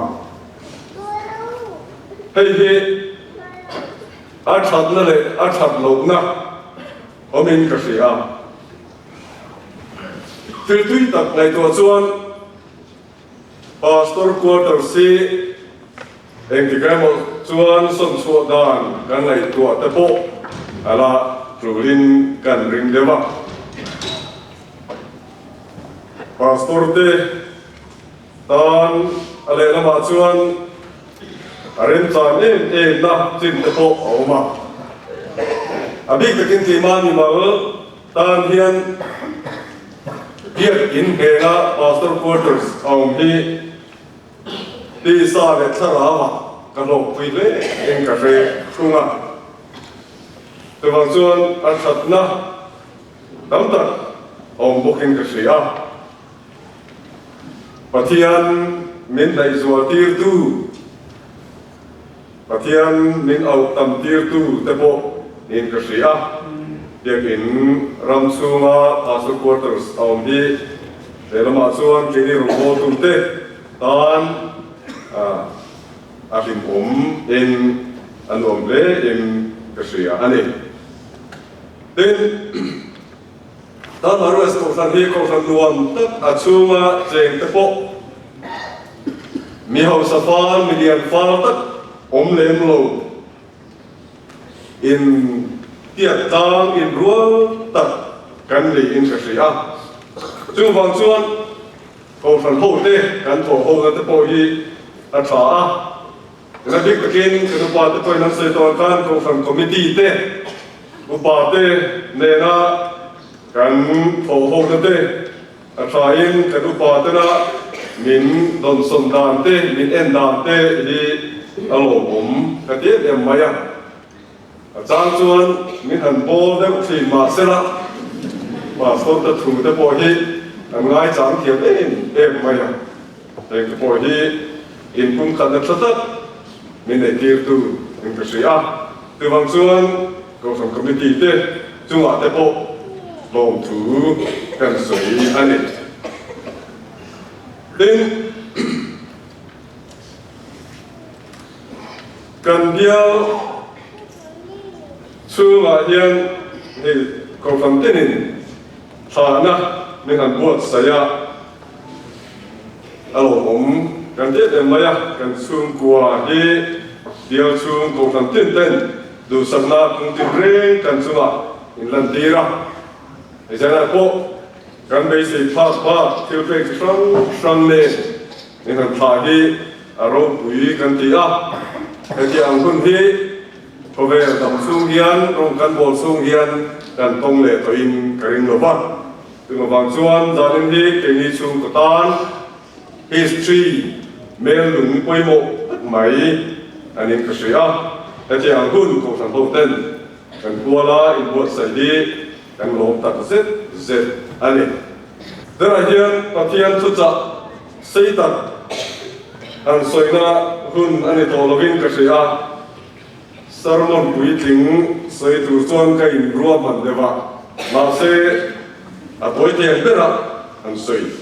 Hei hi a thatna leh a that lohna awmin ka hria. Thil tui tak ngaihtuah chuan Pastor Quarters hi engtik emaw chuan sawnchhuah dan kan ngaihtuah te pawh a la tulin kan ring deuh a. Pastor te Tan a lehlamah chuan a remchan em em na chin te pawh a awm a. A bik takin keimah mimal tan hian biak in hnena Pastor Quarters a awm hi tisa leh thlarauah ka hlawkpui hle in ka hre thung a. Chuvang chuan a thatna tam tak a awm bawkin ka hria. Pathian min hnaihzual tirtu, Pathian min auh tam tirtu te pawh niin ka hria. Biakin ram chhunga Pastor Quarters a awm hi lehlamah chuan keini rawngbawltute tan a hlimawm in a nuam hle in ka hria a ni. Tin, Tana Rues Kohhran hi Kohhran nuam tak a chhunga cheng te pawh mi hausa fal, mi lian fal tak awm lem lo in tiat tlang in rual tak kan ni in ka hria. Chuvang chuan Kohhran ho te kan thawh ho na te pawh hi a tha a. Ina bik takin kan upa te pawhin an sawi tawh ang khan Kohhran Committee te, upa te nena kan thawh ho na te a thain kan upa tena min dawnsawn dan te, min en dan te hi a lawmawm ka ti em em mai a. A chang chuan min han bawl deuh thin mahsela Pastor te thu te pawh hi an ngaichang thiam em em mai a. Heng te pawh hi inpumkhatna tha tak min neitirtu in ka hria a, chuvang chuan Kohhran Committee te chungah te pawh lawmthu kan sawi a ni. Tin, kan bial chhungah hian hei Kohhran tinin thlahna min han buatsaih a, A lawmawm kan ti em mai a, kan chhungkua hi bial chhung kohhran tin ten duhsakna kung tin reng kan chungah in lantir a. Hei zanah pawh kan beisei phak bak thil pek chi hrang hrang nen min han thlah hi a ropui kan ti a. Hetiang hun hi khawvel dam chhung hian rawng kan bawl chhung hian kan tawng leh tawhin ka ring lo va. Chung avang chuan zanin hi keini chhungkaw tan history mel lung pawimawh tak mai a ning ka hria. Hetiang hun Kohhran ho ten kan kuala inbuatsaih hi kan lawm tak zet zet a ni. Tunah hian Pathian thuchah sei tak han sawina hun a ni tawh lovin ka hria. Sermon puitling sawi tur chuan ka inruahman deuh a, mahse a tawi thei ang bera an sawi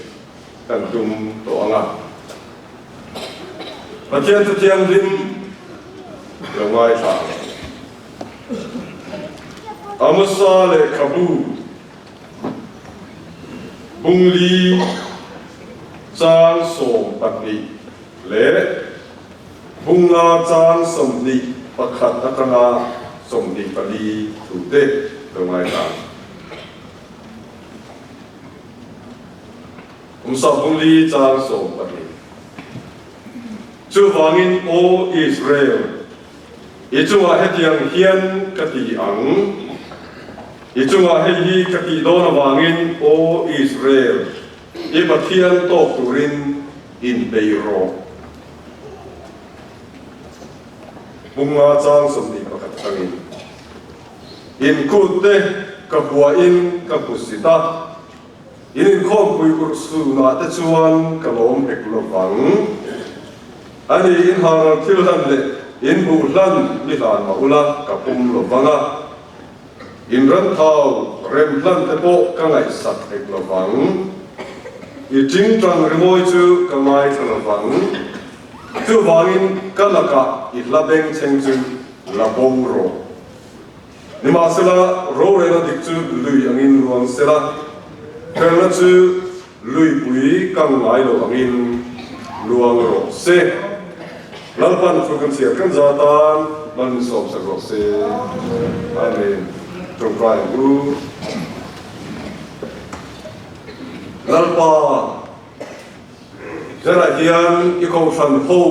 kan tum tawh ang a. Pathian chu thianghlim lo ngaithla ang. Amosa lehkhabu bungli chang 12 leh Bunga chang 21 atanga 24 thute lo ngaithla. Kum 14 chang 12. Chuvangin Aw Israel, i chungah hetiang hian ka ti ang, i chungah hei hi ka tih dawn avangin Aw Israel, i Pathian tawk turin inpeih rawh. Bunga chang 21 atangin, Inkut te ka huain ka hmusit a, in inkhawmpui urhsunah te chuan ka lawm hek lo vang. A ni, in haral thil hlan leh in buh hlan mi hlan mah ula ka pum lo vang a, in ranthau rem hlan te pawh ka ngaihsak hek lo vang. I tingtang rimawi chu ka ngaithla lo vang. Chuvangin ka lakah i hla bengchheng chu la bo rawh. Nimahsela, rorelna dik chu lui angin luang sela, felna chu luipui kang ngai lo angin luang rawh se. Lalpan thu kan chhiar kan za tan mal min sawmsak rawh se. Amen. Tawngtai ang u. Lalpa, zanah hian i kohhran ho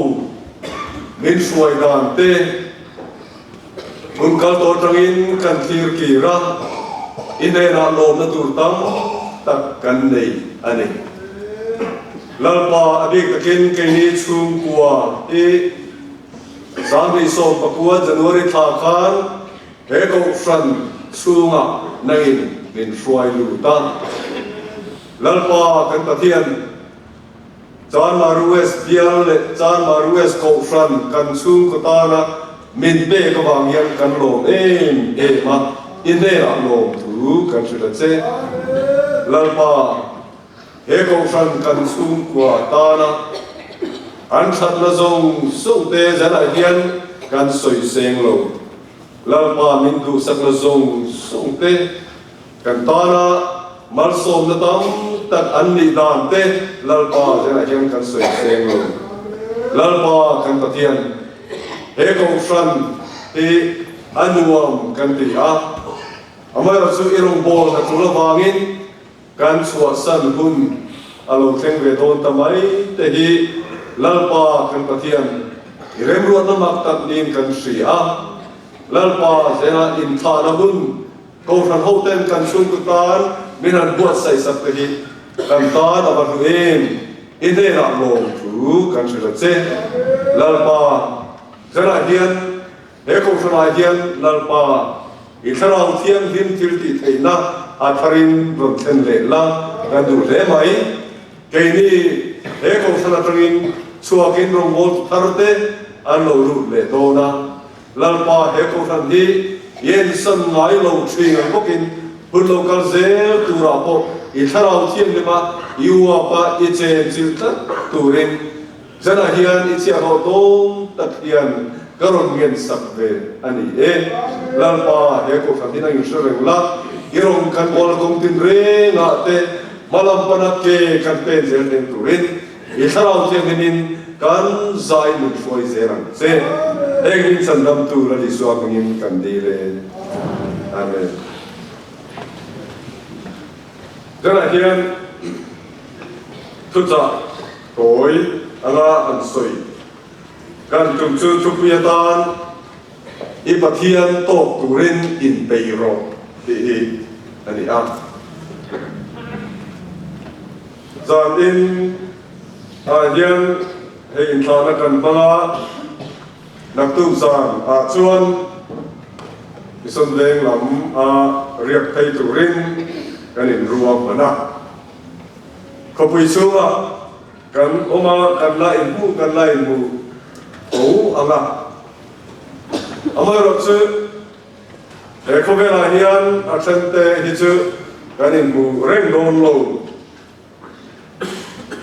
min hruai dan te hun kal tawh atangin kan thlir kir a, i hnenah lawmna tur tam tak kan nei a ni. Lalpa, a bik takin keini chhungkua hi 2019 January thla khan. He Kohhran chhungah nangin min hruai lut a. Lalpa kan Pathian, Chanmari West bial leh Chanmari West Kohhran kan chhungkaw tana min pek avang hian kan lawm em em a, i hnenah lawm thu kan hrilh a che. Lalpa, he Kohhran kan chhungkua tana an thatna zawng zawng te zanah hian kan sawi seng lo. Lalpa min duhsakna zawng zawng te, kan tana malsawmna tam tak an nih dan te Lalpa zenah hian kan sawi seng lo. Lalpa kan Pathian, he Kohhran hi a nuam kan ti a, amaherawhchu i rawngbâwl hna ṭul avangin kan chhuahsan hun a lo thleng ve dawn ta mai te hi Lalpa kan Pathian i remruatna mak tak niin kan hria a. Lalpa zenah inthlahna hun Kohhran hoten kan chhungkaw tan min han buatsaih sak te hi kan tan a va hlu em! I hnenah lawm thu kan hrilh a che. Lalpa zanah hian he Kohhranah hian Lalpa i Thlarau Thianghlim thil tih theihna a tharin rawn thlen leh la kan duh hle mai. Keini he Kohhran atangin chhuakin rawngbawltu thar te an lo lut leh dawn a. Lalpa he Kohhran hi i ensan ngai lo thin ang bawkin hun lo kal zel turah pawh i thlarau thianghlim a, i uap a, i chen chilh tlat turin zanah hian i chhiahhlawh dawn tak hian ka rawn ngen sak ve a ni e. Lalpa he Kohhran hi nang in hre reng la, i rawn kan bawl kawng tin rengah te hmalam pana ke kan pen zel theng turin I thlarau thianghlimin kan zai min hruai zel ang che. Heng min chandam tur a Isua hmingin kan dil e. Amen. Tunah hian thuchah tawi anga han sawi kan tum chu thupui atan I Pathian tawk turin inpeih rawh tih hi a ni a. Zan in ah hian hei inthlahna kan hmang a, naktuk zan ah chuan Mission Veng lam a riak phei turin kan inruak hman a. Khawpui chhungah kan awm a, kan la inhmuh kan la inhmuh tho ang a. Amaherawhchu he khawvelah hian a then te hi chu kan inhmuh reng dawn lo.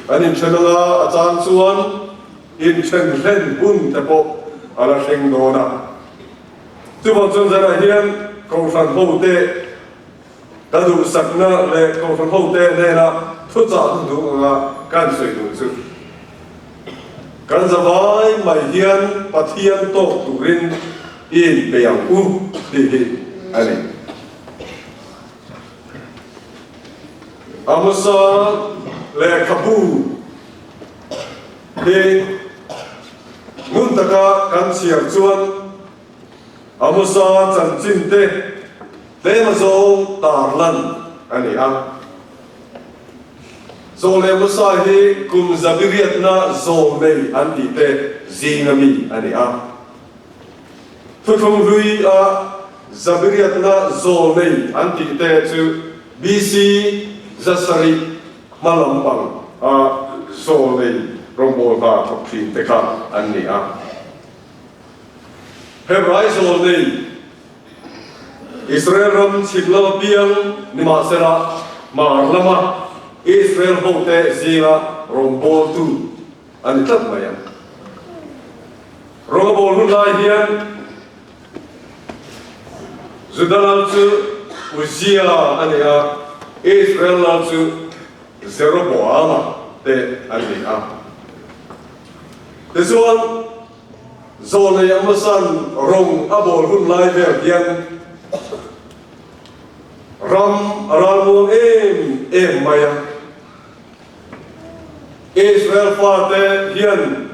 Kan inthen anga a chang chuan inthen hlen hun te pawh a la thleng dawn a. Chuvang chuan zanah hian Kohhran hote ka duhsakna leh Kohhran hote hnena thuchah hun duh anga kan sawi duh chu kan zavai mai hian Pathian tawk turin i inpeih ang u tih hi a ni. Amosa lehkhabu hi ngun taka kan chhiar chuan Amosa chanchin te tlem azawng tarlan a ni a. Zaw leh Amosa hi kum zabiriatna zaw nei an tih te zinga mi a ni a. Thuthlung hlui a Zabiriatna zawl nei an tih te chu BC 700 hma lampang a zawl nei rawngbâwl hna thawk thin te kha an ni a. Hebrai zawl nei Israel ram chhim lama piang nimahsela hmar lama Israel hote zinga rawngbâwltu a ni tlat mai ang. Rawngbawl hun lai hian Juda lal chu Uzia a ni a, Israel lal chu Jeroboama te an ni a. Tichuan, Zawlei Amasan rawng a bawl hun lai vel hian ram a ralmuang em em mai a. Israel fate hian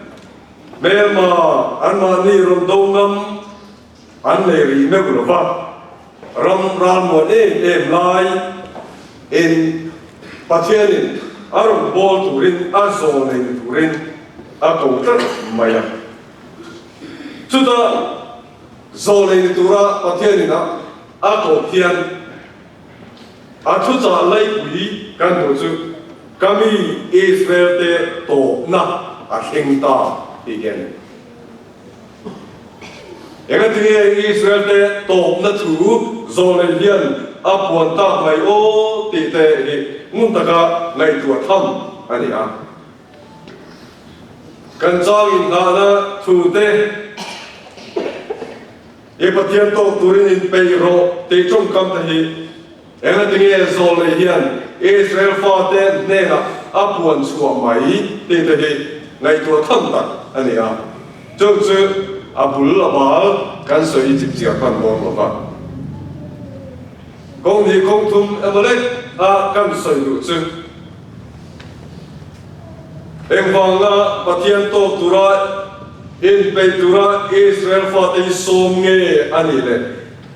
hmelma anmahni rawn do ngam an nei rih meuh lo va, ram ralmuan em em lai in Pathianin a rawn bawl turin a zawl nei ni turin a ko tlat mai a. Chutah. Zawlei ni tura Pathianin a a kawp hian a thuchah laipui kan hmuh chu ka mi Israel-te tawpna a thleng ta tih hi a ni. Engatinge Israel-te tawpna thu zawlei hian a puan tak mai aw tih te hi ngun taka ngaihtuah tham a ni a. Kan chang inhnahna thu te i Pathian tawk turin inpeih rawh tih tawngkam te hi engatinge zawlei hian Israel fate hnenah a puan chhuah mai tih te hi ngaihtuah tham tak a ni a. Chung chu a bul a bal kan sawi chip chiah hman dawn lo va. Kawng hnih kawng thum emaw lek a kan sawi duh chu. Engvanga Pathian tawk tura inpeih tura Israel fate hi sawm nge a nih le?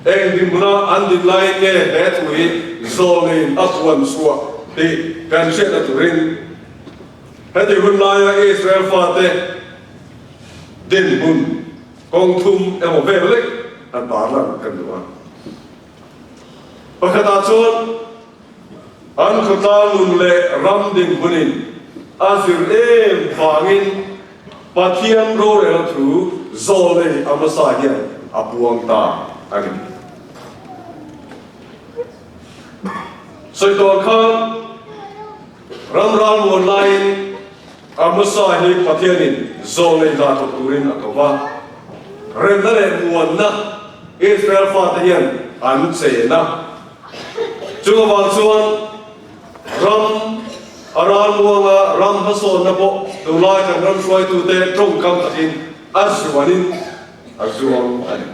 Eng dinhmuna an din laiin nge he thu hi zawlin a puan chhuah tih kan hriatna turin heti hun laia Israel fate dinhmun kawng thum emaw vel lek an tarlan kan duh a. Pakhatah chuan An khawtlang nun leh ram dinhmunin a zir em vangin Pathian rorelna thu zawlei a hmasa hian a puang ta a ni. Sawi tawh khan ram ralmuan laiin a hmasa hi Pathianin zawlei hna thawk turin a ko va. Remna leh muanna Israel fate hian an chen a. Chu avang chuan ram a ralmuanga ram hmasawnna pawh tunlai kan ram hruaitute tawngkam takin a zuanin a zuang a ni.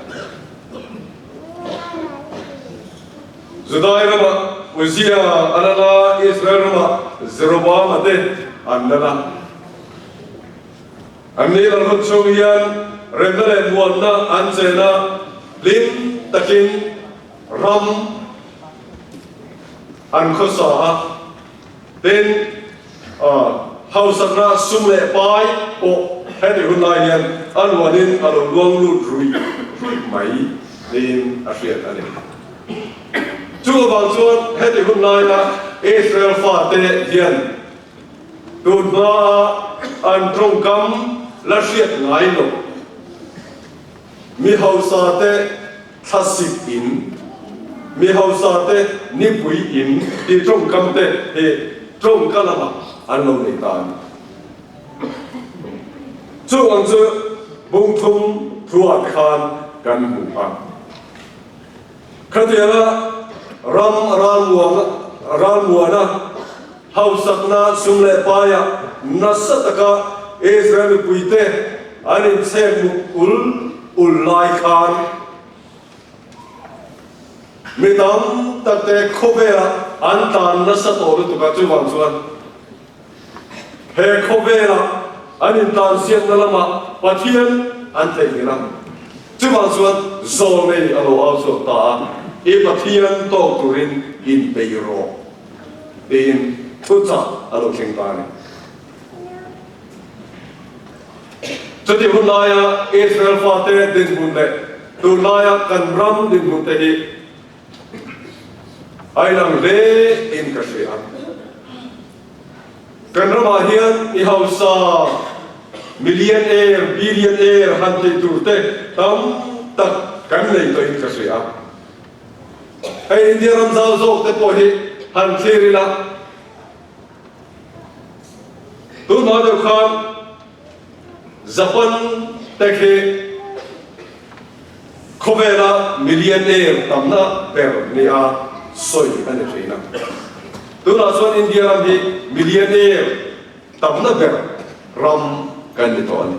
Judai ramah Uzia a lal a, Israel ramah Jeroboama te an lal a. Anni lal hun chhung hian remna leh muanna an chen a, hlim takin Ram an khawsa a, tin hausakna sum leh pai pawh heti hun lai hian a luanin a lo luang lut ruih ruih mai niin a hriat a ni. Chu avang chuan heti hun laia Israel fate hian tun hmaa an tawngkam la hriat ngai loh mi hausate Thlasik in, mi hausa te nipui in tih tawngkam te hi tawngka lamah an lo nei ta a ni. Chu ang chu bungthum thuah te khan kan hmu a. Khatianga ram ralmuana hausakna sum leh paiah nasa taka Israel mipuite an inchhek muk ul ul lai khan mi tam tak te khawvelah an tlan nasa tawh lutuk a, chuvang chuan he khawvelah an intlansiakna lamah Pathian an theihnghilh a, chuvang chuan zawlnei a lo au chhuak ta a, I Pathian tawk turin inpeih rawh tiin thuchah a lo thleng ta a ni. Chutih hun laia Israel fate dinhmun leh tun laia kan ram dinhmun te hi a inang hle in ka hria. Kan ramah hian i hausa millionaire, billionaire han tih tur te tam tak kan nei tawhin ka hria. Hei India ram zau zawk te pawh hi han thlir ila, Tunhma deuh khan Japan te khi khawvela millionaire tamna ber nia sawi a ni thin a. Tunah chuan India ram hi millionaire tamna ber ram kan ni tawh a ni.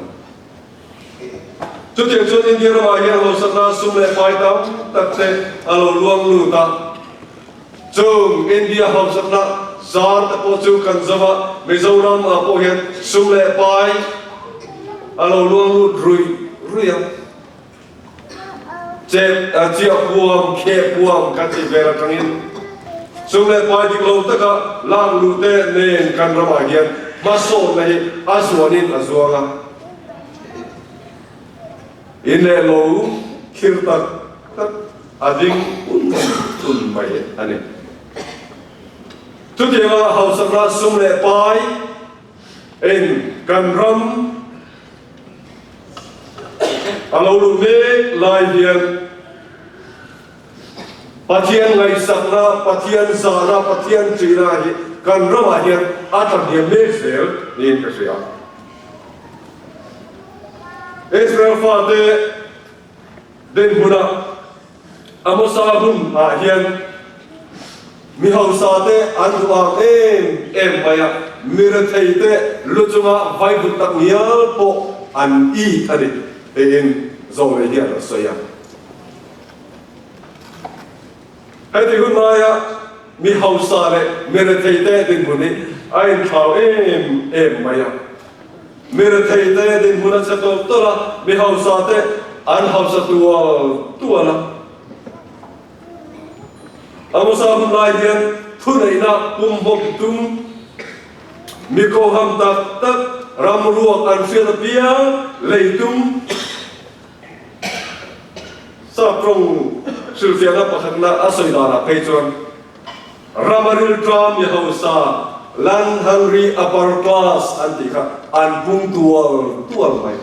Chutiang chuan India ramah hian hausakna sum leh pai tam tak te a lo luang lut a. Chung India hausakna zar te pawh chu kan zo a, Mizoram ah pawh hian sum leh pai a lo luang lut ruih ruih a. Chep, chiah puam, kheh puam kan tih vel atangin sum leh pai dik lo taka lak luh te nen kan ramah hian hmasawnna hi a zuanin a zuang a. In leh lo. Khir tak tak a ding un un mai a ni. Chutianga hausakna sum leh pai in kan ram a lo luh mek lai hian Pathian ngaihsakna, Pathian zahna, Pathian ṭihna hi kan ramah hian a tla hniam mek zel niin ka hria. Israel fate dinhmunah Amosa hun ah hian mi hausa te an duh ang em em mai a, mi rethei te lu chunga vaivut tak ngial pawh an it a ni tiin Zawlei hian a sawi a. Heti hun laia mi hausa leh mi rethei te dinhmun hi a inthlau em em mai a. Mi rethei te dinhmun a chhe tawlh tawlh a, mi hausa te an hausa tual tual a. Amosa hun lai hian thuneihna pumhawp tum mi koham tak tak ram ruak an hriat apiang lei tum Sap tawng hrilhfiahna pakhatna a sawi danah phei chuan Ramaril tram mi hausa Land Hungry Upper Class an tih kha an pung tual tual mai.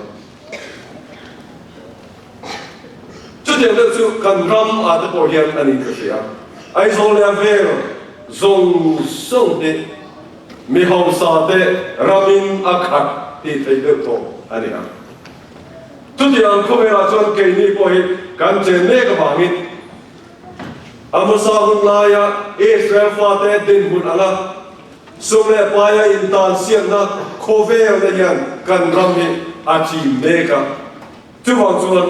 Chutiang deuh chu kan ram ah te pawh hian a nih ka hria. Aizawl leh a vel zawng zawng hi mi hausa te ramin a khat tih theih deuh tawh a ni ang. Chutiang khawvelah chuan keini pawh hi kan chen mek avangin a hmasa hun laia Israel fate dinhmun anga sum leh paia intansiakna khawvel te hian kan ram hi a chim mek a. Chuvang chuan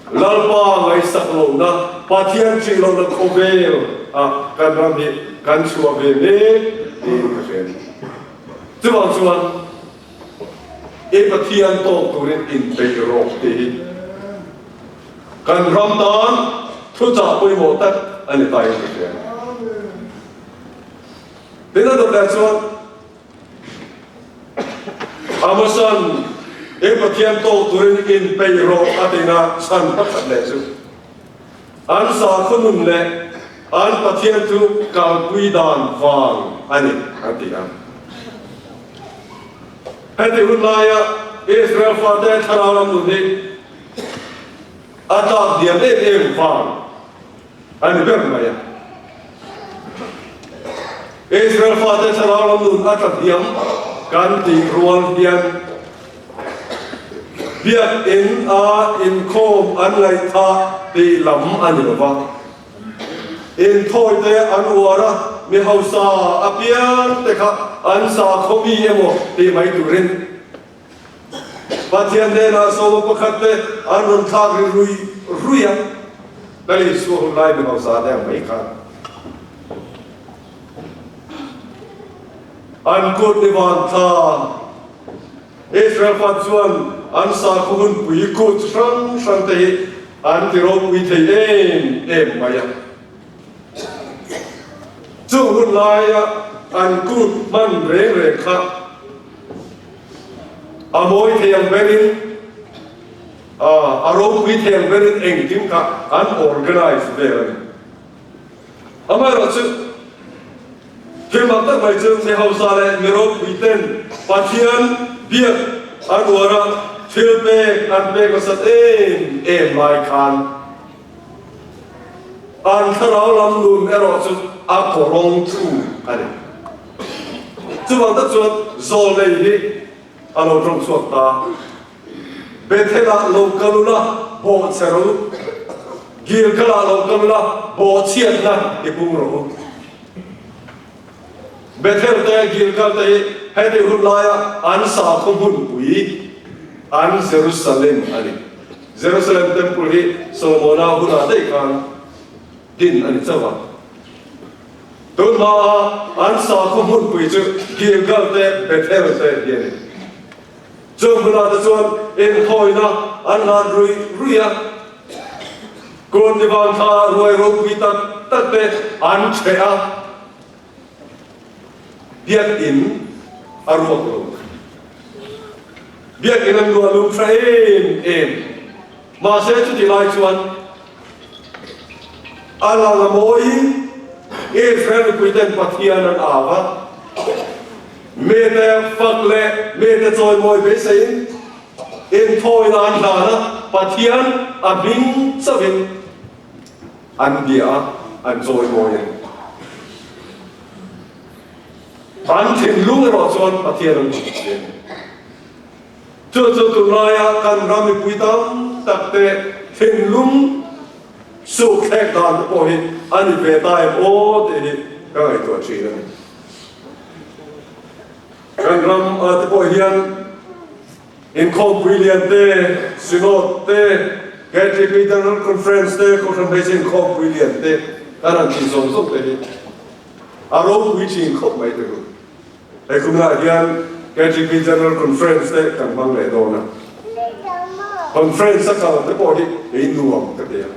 Lalpa ngaihsak lohna, Pathian ṭih lohna khawvel ah kan ram hi kan chhuah ve mek tiin ka hria a ni. Chuvang chuan. I Pathian tawk turin inpeih rawh tih hi kan ram tan thuchah pawimawh tak a ni ta in ka hria. Tin a dawt leh chuan Amosan I Pathian tawk turin inpeih rawh a tina chhan pakhat leh chu an sakhaw nun leh an Pathian chu kalpui dan vang a ni an ti a. Heti hun laia Israel fate thlarau lam nun hi a tlak diam em em vang a ni ber mai a. Israel fate thlarau lam nun a tla diam kan tih rual hian biakinn a inkhawm an ngaihthah tih lam a ni lo va. Inthawi te an uar a, mi hausa apiang te kha an sakhaw mi emaw tih mai turin Pathian hnenah sawma pakhat te an rawn thlak ri rui rui a, Lal Isua hun lai mi hausa te ang mai khan an kut ni van thla Israel fat chuan an sakhaw hunpui kut hrang hrang te hi an ti ropui thei em em mai a. Chung hun laia an kut hman reng reng kha a mawi thei ang berin, a ropui thei ang berin engkim kha an organize vel a ni. Amaherawhchu, thil mak tak mai chu mi hausa leh mi ropui ten Pathian biak an uar a, thil pek an pek nasat em em lai khan an thlarau lam nun erawh chu a kawrawng thu a ni. Chuvang tak chuan zawlnei hi a lo tawng chhuak ta. Bethel-ah lo kal ula, bawhchhe rawh u. Gilgal-ah lo kal ula, bawhchhiatna i pung rawh u. Bethel te, Gilgal te hi heti hun laia an sakhaw hmunpui, an Jerusalem a ni. Jerusalem Temple hi Solomona hunah daih khan din a ni chauh a. Tun hmaa an sakhaw hmunpui chu Gilgal te, Bethel te hi a ni. Chung hunah te chuan inthawina an hlan rui rui a, kun ni vang thla ruai ropui tak tak te an chheh a, biakinn a ruak lo. Biakinn an luah lum hra em em. Mahse chutih lai chuan a lang a mawiin Israel mipuiten Pathian an au a, mite fak leh mite chawimawi beiseiin inthawina an hlan a, Pathian a hming chauhin an bia a, an chawimawi a ni. An thinlung erawh chuan Pathian an hmu a ni. Chu chu tunlaia kan ram mipui tam tak te thinlung suk thlek dan te pawh hi a ni ve ta em aw tih hi ka ngaihtuah thin a ni. Kan ram ah te pawh hian inkhawmpui lian te, Synod te, KTP General Conference te, Kohhran Hmeichhe inkhawmpui lian te kan han tih zawng zawng te hi a ropui thin khawp mai te ru. He kumah hian KGP General Conference te kan hmang leh dawn a. Conference a kal te pawh hi ei nuam ka ti a.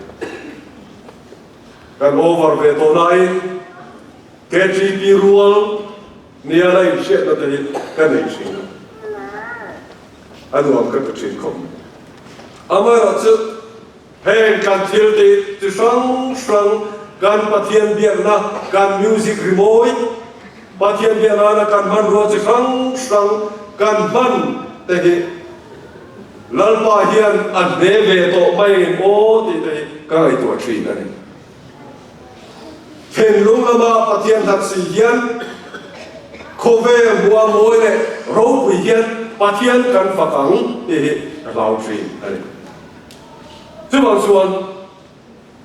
Kan over ve tawh laiin KGP rual nia la inhriatna te hi ka nei thin a. A nuam ka ti thin khawp mai. Amaherawhchu heng kan thil tih chi hrang hrang kan Pathian biakna, kan music rimawi, Pathian biaknana kan hmanrua chi hrang hrang kan hman te hi Lalpa hian a hne ve tawh mai engem aw tih te hi ka ngaihtuah thin a ni. Thinlung lama Pathian hlat si hian khawvel hmuha mawi leh ropui hian Pathian kan fak ang tih hi ka hlau thin a ni. Chuvang chuan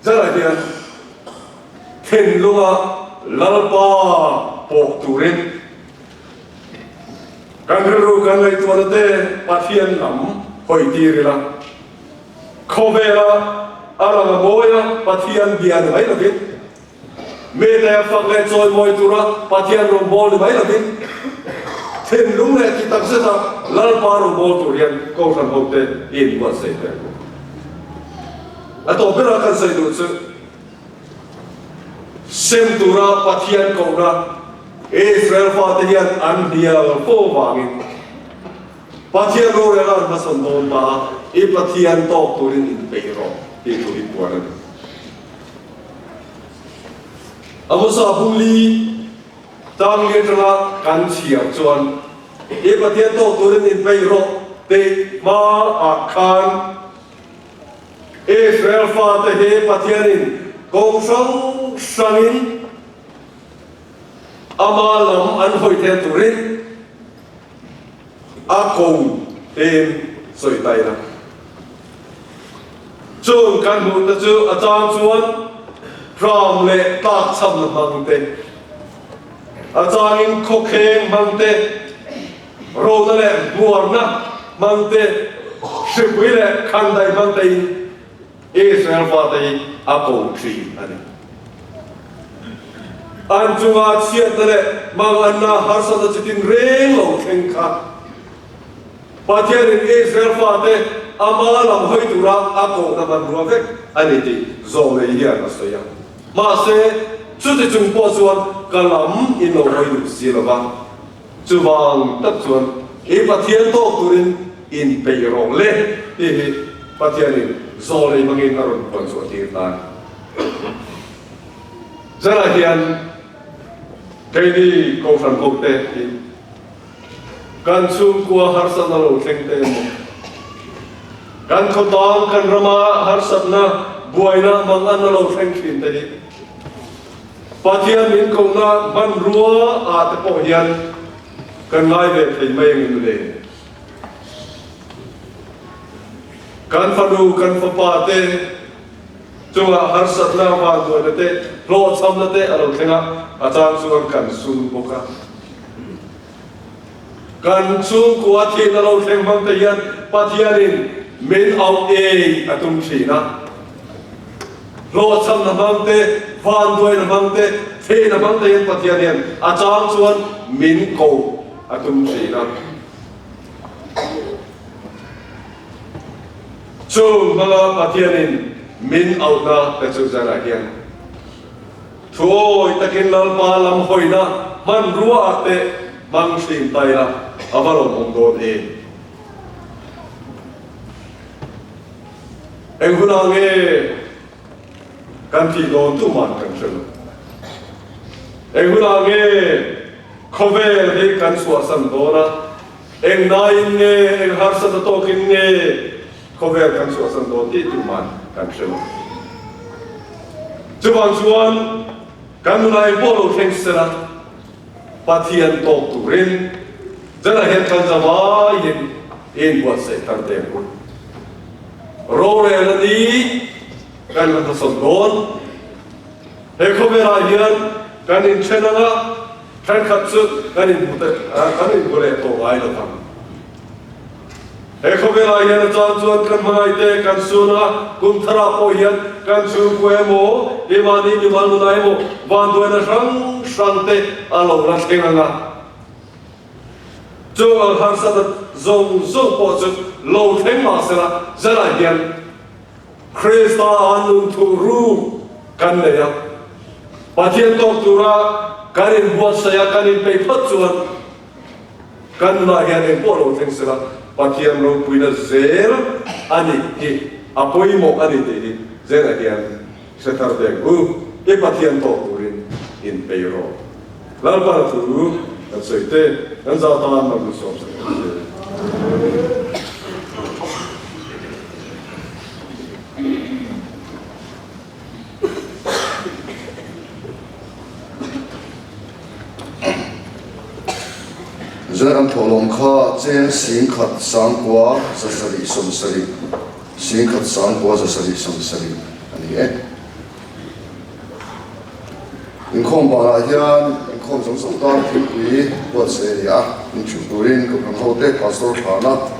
Zanah hian thinlunga Lalpa pawh turin kan rilru kan ngaihtuahna te Pathian lam hawi tir ila, khawvela a lang a mawia Pathian bia ni mai lovin, mite fak leh chawimawi tura Pathian rawngbâwl ni mai lovin, thinlung leh ti tak zeta Lalpa rawngbâwl tur hian Kohhran hote i inbuatsaih teh ang u. A tawp berah kan sawi duh chu sem tura Pathian kohna Israel fate hian an hnial fo vangin Pathian rorel a an hmasawn dawn ta a, i Pathian tawk turin inpeih rawh tih thu hi puan a ni. Amosa bung li tang li atanga kan chhiar chuan i Pathian tawk turin inpeih rawh tih hmaah khan Israel fate hi Pathianin kawng hrang hrangin ama lam an hawi thei turin a ko tiin sawi ta ila. Chung kan hmuhte chu a chang chuan ram leh tlakchhamna hmang te, a changin khawkheng hmang te, Rona leh hmuarna hmang te, hripui leh khandai hmang tein Israel fate hi a ko thin a ni. An chunga chhiatna leh manganna harsatna chitin reng lo thleng kha Pathianin Israel fate ama lam hawi tura a kohna hmanrua vek a ni tih Zawlei hian a sawi a. Mahse, chuti chung pawh chuan ka lam in lo hawi duh si lo va. Chuvang tak chuan i Pathian tawk turin inpeih rawh le tih hi Pathianin zawlei hmangin a rawn puan chhuah tir ta a ni. Zanah hian keini Kohhran hote hi kan chhungkua harsatna lo thleng te emaw, kan khawtang kan rama harsatna buaina manganna lo thleng thin te hi Pathian min kohna hmanrua ah te pawh hian kan ngai ve thei mai ang le? Kan fanu, kan fapa te chungah harsatna, vanduaina te, hlawhchhamna te a lo thleng a, a chang chuan kan sun bawk a. Kan chhungkua thihna lo thleng hmang te hian Pathianin min auh ei a tum thin a. Hlawhchhamna hmang te, vanduaina hmang te, thihna hmang te hian Pathian hian a chang chuan min ko a tum thin a. Chung hmanga Pathianin min auhna te chu zanah hian Thuawi takin Lalpa lam hawina hmanrua ah te hmang hrim ta ila a va lawmawm dawn em? Eng hunah nge kan thih dawn tuman kan hre lo. Eng hunah nge khawvel hi kan chhuahsan dawn a, eng naiin nge, eng harsatna tawkin nge khawvel kan chhuahsan dawn tih tuman kan hre lo. Chuvang chuan kan nunah eng pawh lo thleng sela, Pathian tawk turin zanah hian kan zavaiin inbuatsaih tar teh ang u. Rorel a ni kan la hmasawn dawn. He khawvelah hian kan inthen ang a, thenkhat chu kan inhmu te kan inhmu leh tawh ngai lo vang. He khawvelah hian a chan chuan kan hmangaihte kan sun a, kum tharah pawh hian kan chhungkua emaw, keimahni mimal nunah emaw vanduaina hrang hrangte a lo la thleng ang a. Chung ang harsatna zawng zawng pawh chu lo thleng mah sela, zanah hian Krista an nun thuh ruk kan nei a. Pathian tawk tura kan inbuatsaih a, kan inpeih phawt chuan Kan nunah hian eng pawh lo thleng sela, Pathian ropuina zel a nih hi a pawimawh a ni tih hi zenah hian hre thar ve ang u. I Pathian tawk turin inpei rawh. Lalpa thu kan sawi te, kan za tan man lusawm sak ang che. Zan thawhlawm kha cheng 10,000 970, 10,000 970 a ni e. Inkhawm banah hian inkhawm zawng zawng tan thingpui buatsaih a ni a, inchhung turin Kohhran hote Pastor Thlana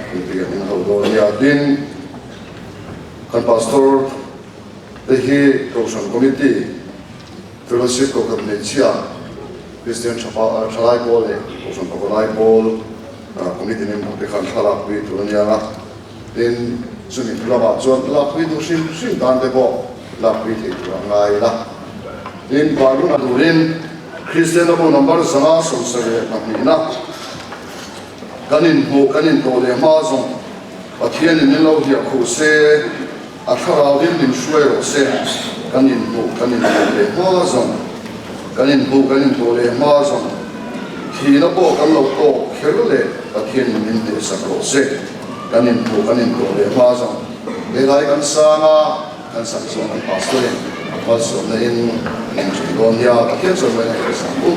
thingpui an inho dawn a nia. Tin, kan Pastor te hi Kohhran Committee, Fellowship Kohhran Hmeichhia, Kristian Thalai Pawl leh Kohhran Pavalai Pawl Committee member te khan thla lakpui tur a nia a, tin chumi thu lamah chuan lakpui duh hrim hrim tan te pawh lakpui thei tur a ngai ila. Tin, Vanruna turin Kristian bu number 572 na kan inhmuh kan intawh leh hma zawng Pathianin min lo hliah khuh se, A thlarauin min hruai rawh se, kan inhmuh kan inhmuh leh hma zawng, kan inhmuh kan inhmuh leh hma zawng, thihna pawh kan lo tawk kher leh Pathianin min hnehsak rawh se, kan inhmuh kan inhmuh leh hma zawng, helai kan sang a, kan sak chuan kan Pastor-in malsawmna in min ṭhen dawn nia, Pathian chuan mawina hi ka sang u.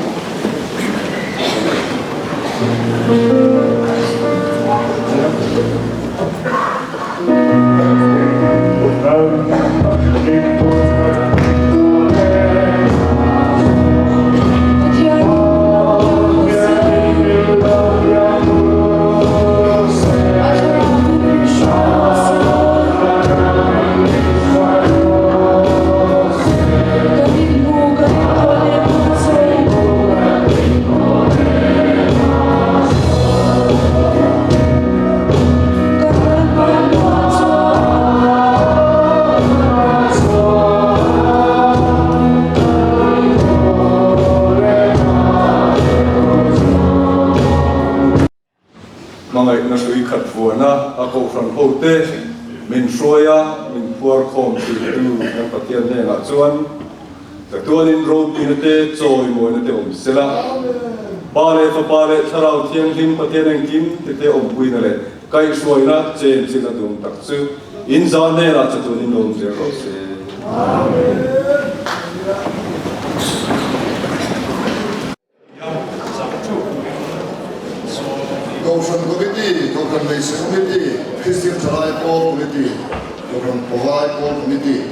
Hmangaihna hrui khat vuana a kohhran hote min hruai a, min phuar khawm thintu kan Pathian hnenah chuan Chatuanin ropuina te, chawimawina te awm sela. Pa leh Fapa leh Thlarau Thianghlim Pathian engkim te te awmpuina leh kaihhruaina chen chin a dum tak chu in za hnenah chatuanin awm zel rawh se. Amen. Kohhran Committee, Kohhran Hmeichhe Committee, Kristian Thalai Pawl Committee, Kohhran Pawlai Pawl Committee,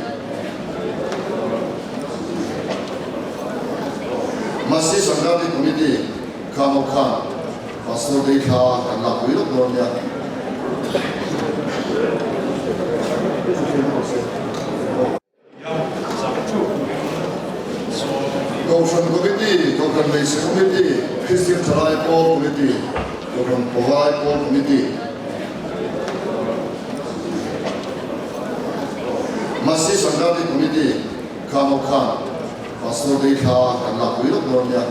Masi Sangati Committee, Kham Khan, Pastor Deithla kan lakpui lawk dawn nia. Kohhran Committee, Kohhran Hmeichhe Committee, Kristian Thalai Pawl Committee, Kohhran Pawlai Pawl Committee, Masi Sangati Committee, Kham Khan, Pastor Deithla kan lakpui lawk dawn nia.